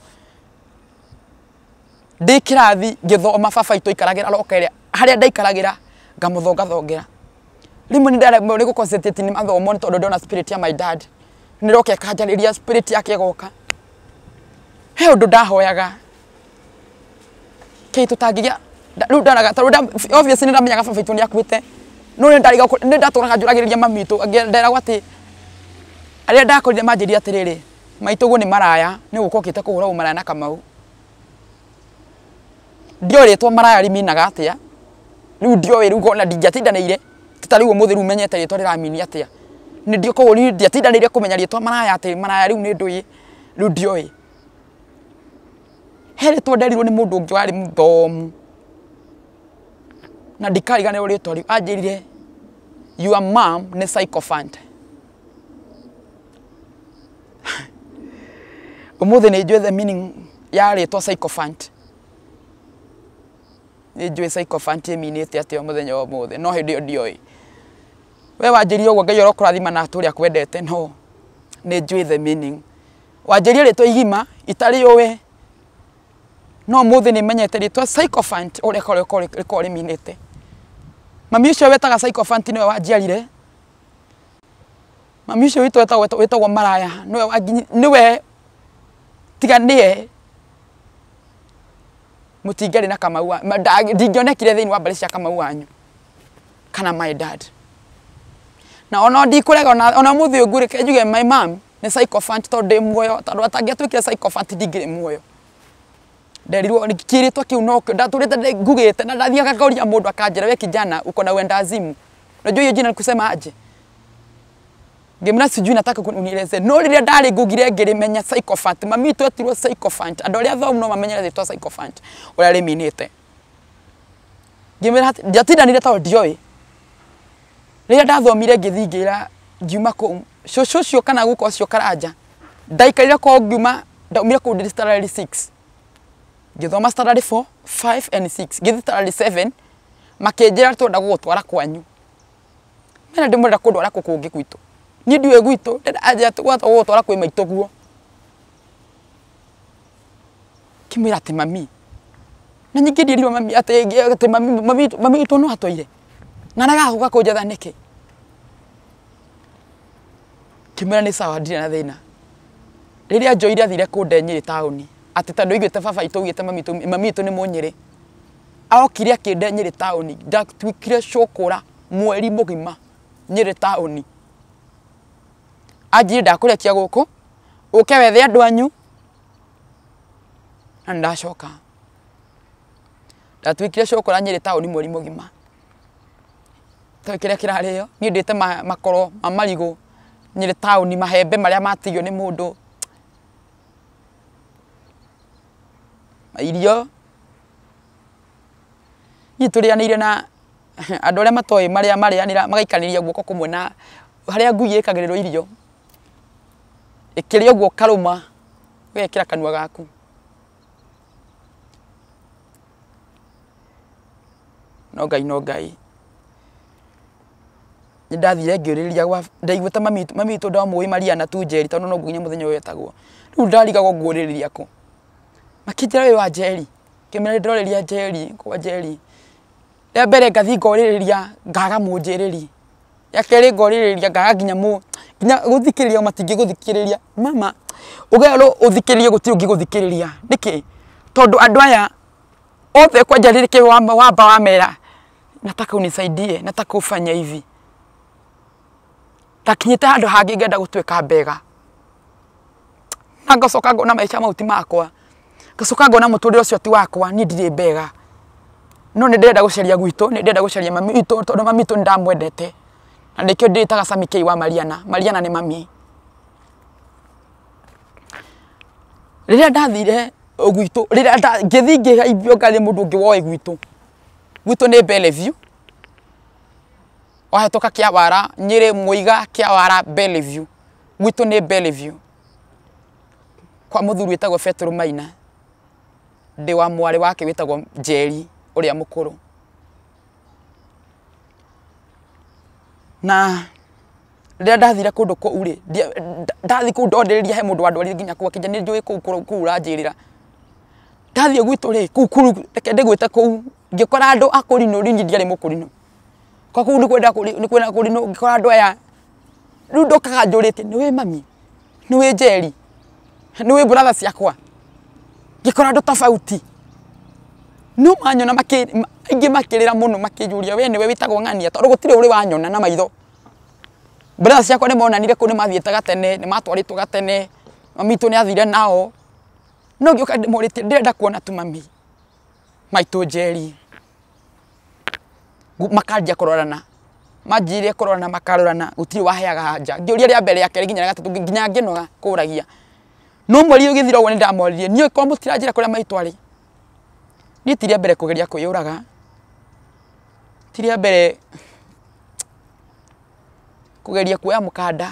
Ndĩ kĩrathi ngĩthoma baba witũ aikaragĩra roka ĩrĩa harĩa ndaikaragĩra ngamũthongathongera. Rĩmwe nĩ ndaremwo nĩ gũ-concentrate nĩ mathomo nĩ tondũ ndona spirit ya my dad nĩ roka ĩkanjarĩria spirit yake ĩgoka. He ũndũ ndahoyaga kĩ tũtangĩgĩa rĩu ndonaga tondũ obviously nĩ ndamenyaga baba witũ nĩ akuĩte no nĩ ndarigagwo nĩ ndatũraga njũragĩrĩria mami witũ nderagwo atĩ arĩa ndakorire manjĩrire atĩrĩrĩ maitũguo nĩ maraya nĩ gũka ũkĩte kũhũra ũmaraya na Kamau. Ndioĩ rĩtwa maraya rĩminaga atĩa rĩu ndioĩ rĩu ngona ndingĩatindanĩire ta rĩu ũmũthĩ rĩu menyete rĩtwa rĩramini atĩa nĩ ndio koguo niĩ ndiatindanĩire kũmenya rĩtwa maraya atĩ maraya rĩu nĩ ndũĩ rĩu ndioĩ. He rĩtwa nderirwo nĩ mũndũ ũngĩ warĩ mũthomu na ndikariganĩrwo rĩtwa rĩu anjĩrire your mom nĩ sycophant. Ũmũthĩ nĩ njũĩ the meaning ya rĩtwa sycophant. Nĩ njũĩ sycophant ĩminĩte atĩa mũthenya wa ũmũthĩ no hĩndĩ ĩyo ndioĩ. We wanjĩrire ũguo Ngai ũrokũrathima na atũũre akwendete no nĩ njũĩ the meaning. Wanjĩrire rĩtwa igima itarĩũĩ no ũmũthĩ nĩ menyete rĩtwa sycophant ũrĩa rĩkoragwo rĩminĩte. Mami ũcio wetaga sycophant nĩwe wanjiarire. Mami ũcio witũ wĩtagwo maraya nĩwe nĩwe tiga nĩe mũtingĩarĩ na Kamau ndingĩonekire thĩinĩ wa mbarĩ cia Kamau wanyu kana my dad. Na ona ndikũrega ona ũmũthĩ ũyũ ngũrĩke njuge my mom nĩ sycophant tondũ ndĩ muoyo tondũ atangĩatuĩkire sycophant ndingĩrĩ muoyo. Nderirwo kĩrĩtwa kĩu no ndatũrĩte ngugĩte na ndathiaga ngauria mũndũ akanjĩra we kijana uko na uendazimu. Unajua hiyo jina ni kusema aje? Ngĩmwĩra sijui nataka unieleze. No rĩrĩa ndarĩ ngugire ngĩrĩmenya sycophant mami witũ etirwo sycophant andũ arĩa athomu no mamenyere rĩtwa sycophant ũrĩa rĩminĩte. Ngĩmwĩra ndiatindanire tondũ ndioĩ. Rĩrĩa ndathomire ngĩthiĩ ngĩra ngiuma kũu cũcũ ũcio kana guka ũcio Karanja ndaikarire kwao ngiuma ndaumire kũu ndĩ standard 6 ngĩthoma standard 4 5 and 6 ngĩthiĩ standard 7 makĩnjĩra twenda gũgũtwara kwanyu. Mena ndĩmwenda kũndwara kũ kũngĩ gwitũ niĩ ndiũĩ gwitũ anjĩra gũgũtwara kwĩ maitũ guo. Ngĩmwĩra atĩ mami na ningĩ ndierirwo mami atĩ mami witũ no atwaire na arega gũka kũnjetha nĩkĩ. Ngĩmwĩra nĩ sawa ndirĩ na thĩna. Rĩrĩa njoire athire kũnde Nyĩrĩ taũni atĩ tondũ aiguĩte baba witũ augĩte mami witũ nĩ Mũnyĩrĩ okire akĩnde Nyĩrĩ taũni ndatuĩkire cũkũra mweri mũgima Nyĩrĩ taũni. Anjĩrire ndakũrekia gũkũ ũke wethe andũ anyu na nĩndacoka. Ndatuĩkire cũkũra Nyĩrĩ taũni mweri mũgima. Toĩ kĩrĩa kĩrarĩo niĩ ndĩte makoro ma marigũ Nyĩrĩ taũni mahembe marĩa matigio nĩ mũndũ irio niĩ tũrĩanĩire na andũ arĩa matoĩ marĩa marĩanĩra magaikanĩria guoko kũmwe na harĩa ngui ĩkagĩrĩrwo irio ĩkĩrĩa ũguo ũkarũma ũgekĩra kanua gaku. No Ngai no Ngai. Nĩ ndathire ngĩũrĩrĩria gwa ndaiguĩte mami witũ ndamũĩ Mariana tu Njeri tondũ no nginya mũthenya ũyũ etagwo. Rĩu ndarigagwo nguũrĩrĩria kũ. Makĩnjĩra wĩ wa Njeri. Ngĩmera nĩ ndĩrorĩria Njeri kwa Njeri. Rĩa mbere ngathiĩ ngorĩrĩria ngaga mũnjĩrĩri. Rĩa kerĩ ngorĩrĩria ngaga nginya nginya gũthikĩrĩria matingĩgũthikĩrĩria. Mama ũgerwo ũthikĩrĩrie gũtirĩ ũngĩgũthikĩrĩria. Nĩkĩ? Tondũ andũ aya othe kwanja rĩrĩ wamba wamera nataka unisaidie, nataka ufanye hivi. Ndakinyĩte handũ hangĩ ngenda gũtuĩka mbega. Na ngacoka ngona maica mau ti makwa. Ngacoka ngona mũtũrĩre ũcio ti wakwa, niĩ ndirĩ mbega. No nĩ ndĩrenda gũcaria gwitũ, nĩ ndĩrenda gũcaria mami witũ tondũ mami witũ nĩ ndamwendete. Na nĩkĩo ndĩĩtaga Sammy K wa Mariana. Mariana nĩ mami. Rĩrĩa ndathire gwitũ, rĩrĩa ngĩthiĩ ngĩgeithio ngarĩ mũndũ ũngĩ woĩ gwitũ. Gwitũ nĩ Bellevue. Wahĩtũka Kĩawara, Nyĩrĩ, Mũiga, Kĩawara, Bellevue. Gwitũ nĩ Bellevue. Kwa mũthuri wĩtagwo Betũrũ Maina. Ndĩ wa mwarĩ wake wĩtagwo Njeri ũrĩa mũkũrũ. Na rĩrĩa ndathire kũndũ kũu rĩ, ndathiĩ kũu ndondĩrĩria he mũndũ wandwarire nginya kũu akĩnjĩra nĩ njũĩ kũu kũu ũranjĩrĩra. Ndathiĩ gwitũ rĩ, kũu kũu reke ndĩgwĩte kũu, ngĩkora andũ a kũrinũ, niĩ ndiarĩ mũkũrinũ. Kwa kũu nĩ kwenda kũrinũ, ngĩkora andũ aya, rĩu ndokaga njũrĩtie, nĩ wĩ mami? Nĩ wĩ Njeri? Nĩ wĩ brother ciakwa? Ngĩkora andũ tofauti. No manyona aingĩ makĩrĩra mũno makĩnjũria we nĩwe wĩtagwo ng'ania tondũ gũtirĩ ũrĩ wanyona na maitho. Brother ciakwa nĩ monanire kũu nĩ mathiĩte gatene, nĩ matwarĩtwo gatene, mami witũ nĩ athire nao. No ngĩũka ndĩmorĩtie ndĩrenda kuona tu mami maitũ Njeri. Makanjia kũrorana. Manjirie kũrorana makarorana gũtirĩ waheaga anja. Ngĩũria rĩa mbere, rĩa kerĩ nginya rĩa gatatũ nginya ngĩnoga kũragia. No mweri ũgĩthira ũguo nĩ ndamoririe niĩ korwo mũtiranjĩra kũrĩa maitũ arĩ. Niĩ ti rĩa mbere kũgeria kwĩyũraga. Ti rĩa mbere kũgeria kuoya mũkanda.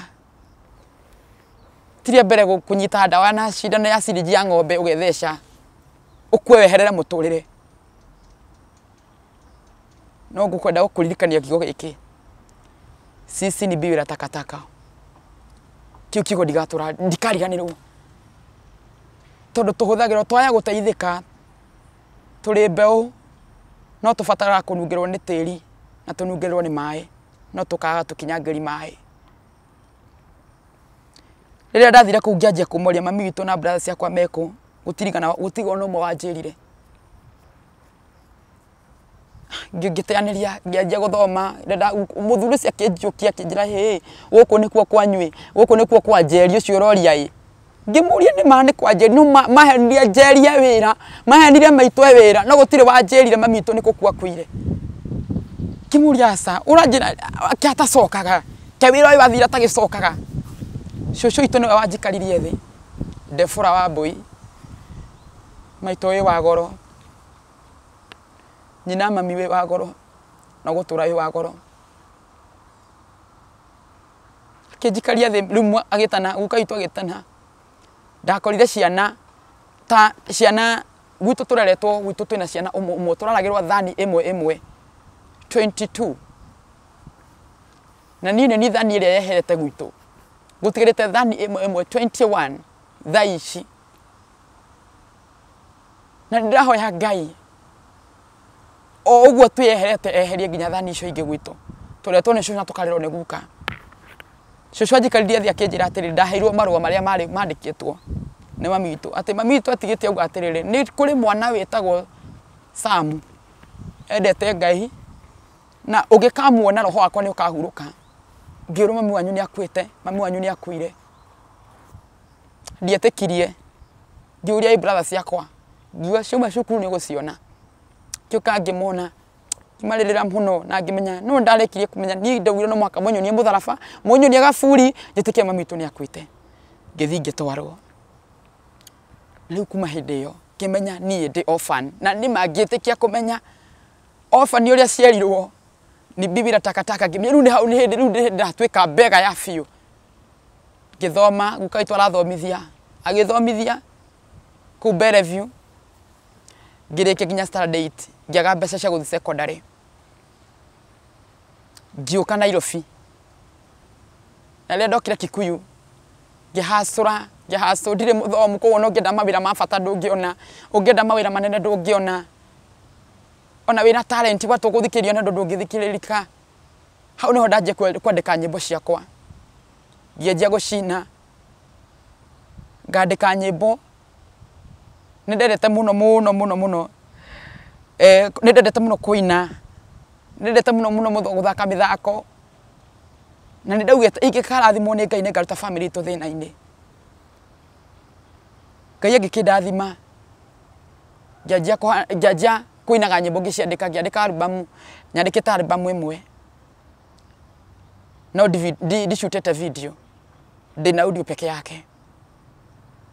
Ti rĩa mbere kũnyita ndawa na cindano ya cirinji ya ng'ombe ũgetheca ũkue weherere mũtũrĩre. No ngũkwenda gũkũririkania kiugo gĩkĩ. Sisi ni biwi la takataka. Kĩu kiugo ndigatũra ndikariganĩrwo. Tondũ tũhũthagĩrwo twaya gũteithĩka tũrĩ mbeũ no tũbataraga kũnungĩrwo nĩ tĩri na tũnungĩrwo nĩ maĩ no tũkaga tũkinyangĩri maĩ. Rĩrĩa ndathire kũu ngĩanjia kũmoria mami witũ na brother ciakwa mekũ, gũtirigana gũtirĩ ona ũmwe wanjĩrire. Ngĩteanĩria ngĩanjia gũthoma, mũthuri ũcio akĩnjũkia akĩnjĩra hĩ, gũkũ nĩkuo kwanyu ĩ, gũkũ nĩkuo kwa Njeri ũcio ũroria ĩ. Ngĩmũria nĩ ma nĩ kwa Njeri, no mahenire Njeri e wĩra, mahenire maitũ e wĩra, no gũtirĩ wanjĩrire mami witũ nĩ gũkua akuire. Ngĩmũria aca, ũranjĩra kĩ atacokaga, ke wĩra ũyũ athire atagĩcokaga. Cũcũ witũ nĩwe wanjikaririe thĩ, Debora Wambui, maitũ wĩ wa goro, nyina mami wĩ wa goro, na gũtũra wĩ wa goro. Akĩnjikaria thĩ rĩu agĩtana, guka witũ agĩtana. Ndakorire ciana ta ciana gwitũ tũreretwo gwitũ twĩna ciana ũmwe ũmwe tũraragĩrwo thani ĩmwe ĩmwe 22. Na niĩ nĩ thani ĩrĩa yeherete gwitũ. Gũtigĩrĩte thani ĩmwe ĩmwe 21 thaa ici. Na ndĩrahoya Ngai o ũguo twĩyeherete eherie nginya thani icio ingĩ gwitũ. Tũretwo nĩ cũcũ na tũkarĩrwo nĩ guka. Cũcũ anjikaririe thĩ akĩnjĩra atĩrĩrĩ, ndaheirwo marũa marĩa marĩ mandĩkĩtwo nĩ mami witũ atĩ mami witũ atigĩte auga atĩrĩrĩ, nĩ kũrĩ mwana wĩtagwo Sam endete Ngai na ũngĩkamuona roho wakwa nĩ ũkahurũka. Ngĩrwo mami wanyu nĩ akuĩte, mami wanyu nĩ akuire. Ndietĩkirie. Ngĩũria brother ciakwa, ngiuga ciauma cukuru nĩ ũgũciona. Ngĩũka ngĩmona, ngĩmarĩrĩra mũno na ngĩmenya no ndarĩkirie kũmenya niĩ ndaugire no mũhaka mũnyonie mũtharaba, mũnyonie gaburi, njĩtĩkie mami witũ nĩ akuĩte. Ngĩthiĩ ngĩtwarwo. Rĩu kuma hĩndĩ ĩyo ngĩmenya niĩ ndĩ orphan na nĩma ngĩtĩkia kũmenya orphan ũrĩa cierirwo ni bibi la takataka. Ngĩmenya rĩu nĩ hau nĩ hĩndĩ rĩu ndĩratuĩka mbega ya biũ. Ngĩthoma, guka witũ arathomithia, agĩthomithia kũu Bellevue, ngĩrĩkia nginya standard 8, ngĩaga mbeca cia gũthiĩ secondary. Ngĩũka Nairobi. Na rĩrĩa ndokire Kikuyu ngĩhacũra ngĩhacũ ndirĩ mũthomu koguo no ngĩenda mawĩra ma bata ndũngĩona, ũngĩenda mawĩra manene ndũngĩona, ona wĩna talent watu gũthikĩrĩrio nĩ andũ ndũngĩthikĩrĩrĩka. Hau nĩho ndanjia kwandĩka nyĩmbo ciakwa, ngĩanjia gũcina ngandĩka nyĩmbo. Nĩ ndendete mũno mũno mũno mũno, nĩ ndendete mũno kũina, nĩ ndendete mũno mũno mũno gũthaka mĩthako, na nĩ ndaugĩte ingĩkarathimwo nĩ Ngai nĩ ngaruta family itũ thĩna-inĩ. Ngai angĩkĩndathima ngĩanjia kũinaga nyĩmbo ngĩciandĩka, ngĩandĩka albamu, nyandĩkĩte albamu ĩmwe no ndicutĩte video, ndĩna audio peke yake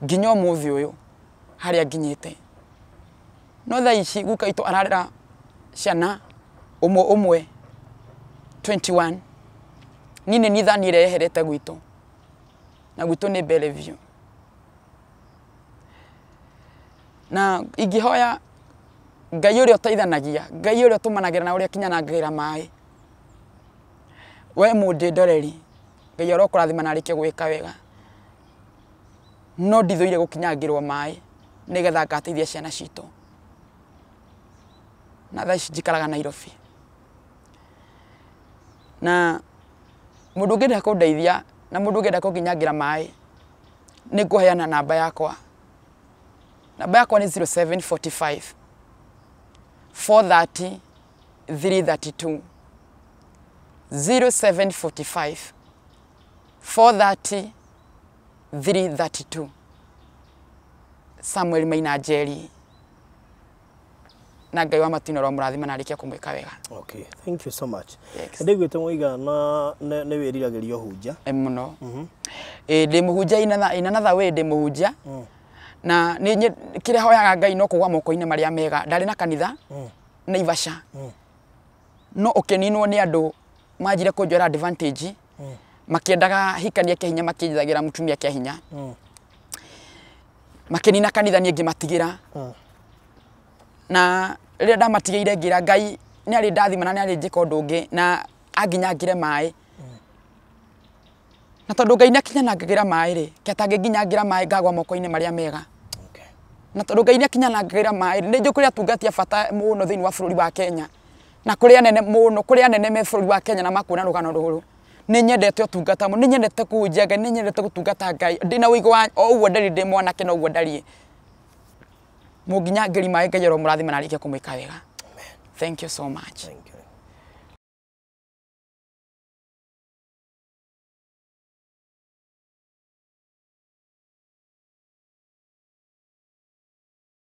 nginya ũmũthĩ ũyũ harĩa nginyĩte. No thaa ici guka witũ ararera ciana ũmwe ũmwe 21. Niĩ nĩ niĩ thani ĩrĩa yeherete gwitũ, na gwitũ nĩ Bellevue. Na ingĩhoya Ngai ũrĩa ũteithanagia, Ngai ũrĩa ũtũmanagĩra na ũrĩa ũkinyanangagĩra maĩ, we mũndĩ ndoreri, Ngai arokũrathima na arĩkie gwĩka wega. No ndithũire gũkinyangĩrwo maĩ nĩgetha ngateithia ciana citũ. Na thaa ici njikaraga Nairobi. Na mũndũ ũngĩenda kũndeithia na mũndũ ũngĩenda kũnginyangĩra maĩ, nĩ ngũheana namba yakwa. Namba yakwa nĩ 0745 430 332. 0745 430 332. Samuel Maina Njeri. Na Ngai wa matu-inĩ aromũrathima na arĩkie kũmwĩka wega. Okay, thank you so much. Yes. Ndaiguĩte mwoiga na nĩ wĩriragĩria ũhunjia. Mũno. Ndĩ mũhunjia in another way, ndĩ mũhunjia. Na nĩ kĩrĩa hoyaga Ngai no kũgwa moko-inĩ marĩa mega. Ndarĩ na kanitha Naivasha. No ũkĩninwo nĩ andũ manjire kũnjoera advantage, makĩendaga hikania kĩa hinya, makĩnjethagĩra mũtumia kĩa hinya. Makĩnina kanitha niĩ ngĩmatigĩra. Na rĩrĩa ndamatigĩire ngĩra Ngai nĩ arĩ ndathima na nĩ arĩ njĩka ũndũ ũngĩ na anginyangĩre maĩ. Na tondũ Ngai nĩ akinyanangagĩra maĩ rĩ, ke atangĩnginyangĩra maĩ ngagwa moko-inĩ marĩa mega. Okay. Na tondũ Ngai nĩ akinyanangagĩra maĩ rĩ, nĩ njũĩ kũrĩ atungati a bata mũno thĩinĩ wa bũrũri wa Kenya. Na kũrĩ anene mũno, kũrĩ anene me bũrũri wa Kenya na makuona rũgano rũrũ. Nĩ nyendete ũtungata mũno, nĩ nyendete kũhunjia Ngai, nĩ nyendete gũtungata Ngai. Ndĩna ũigũ wa o ũguo ndariĩ ndĩ mwanake na ũguo ndariĩ. Mũnginyangĩri maĩ Ngai aromũrathima na arĩkie kũmwĩka wega. Thank you so much. Thank you.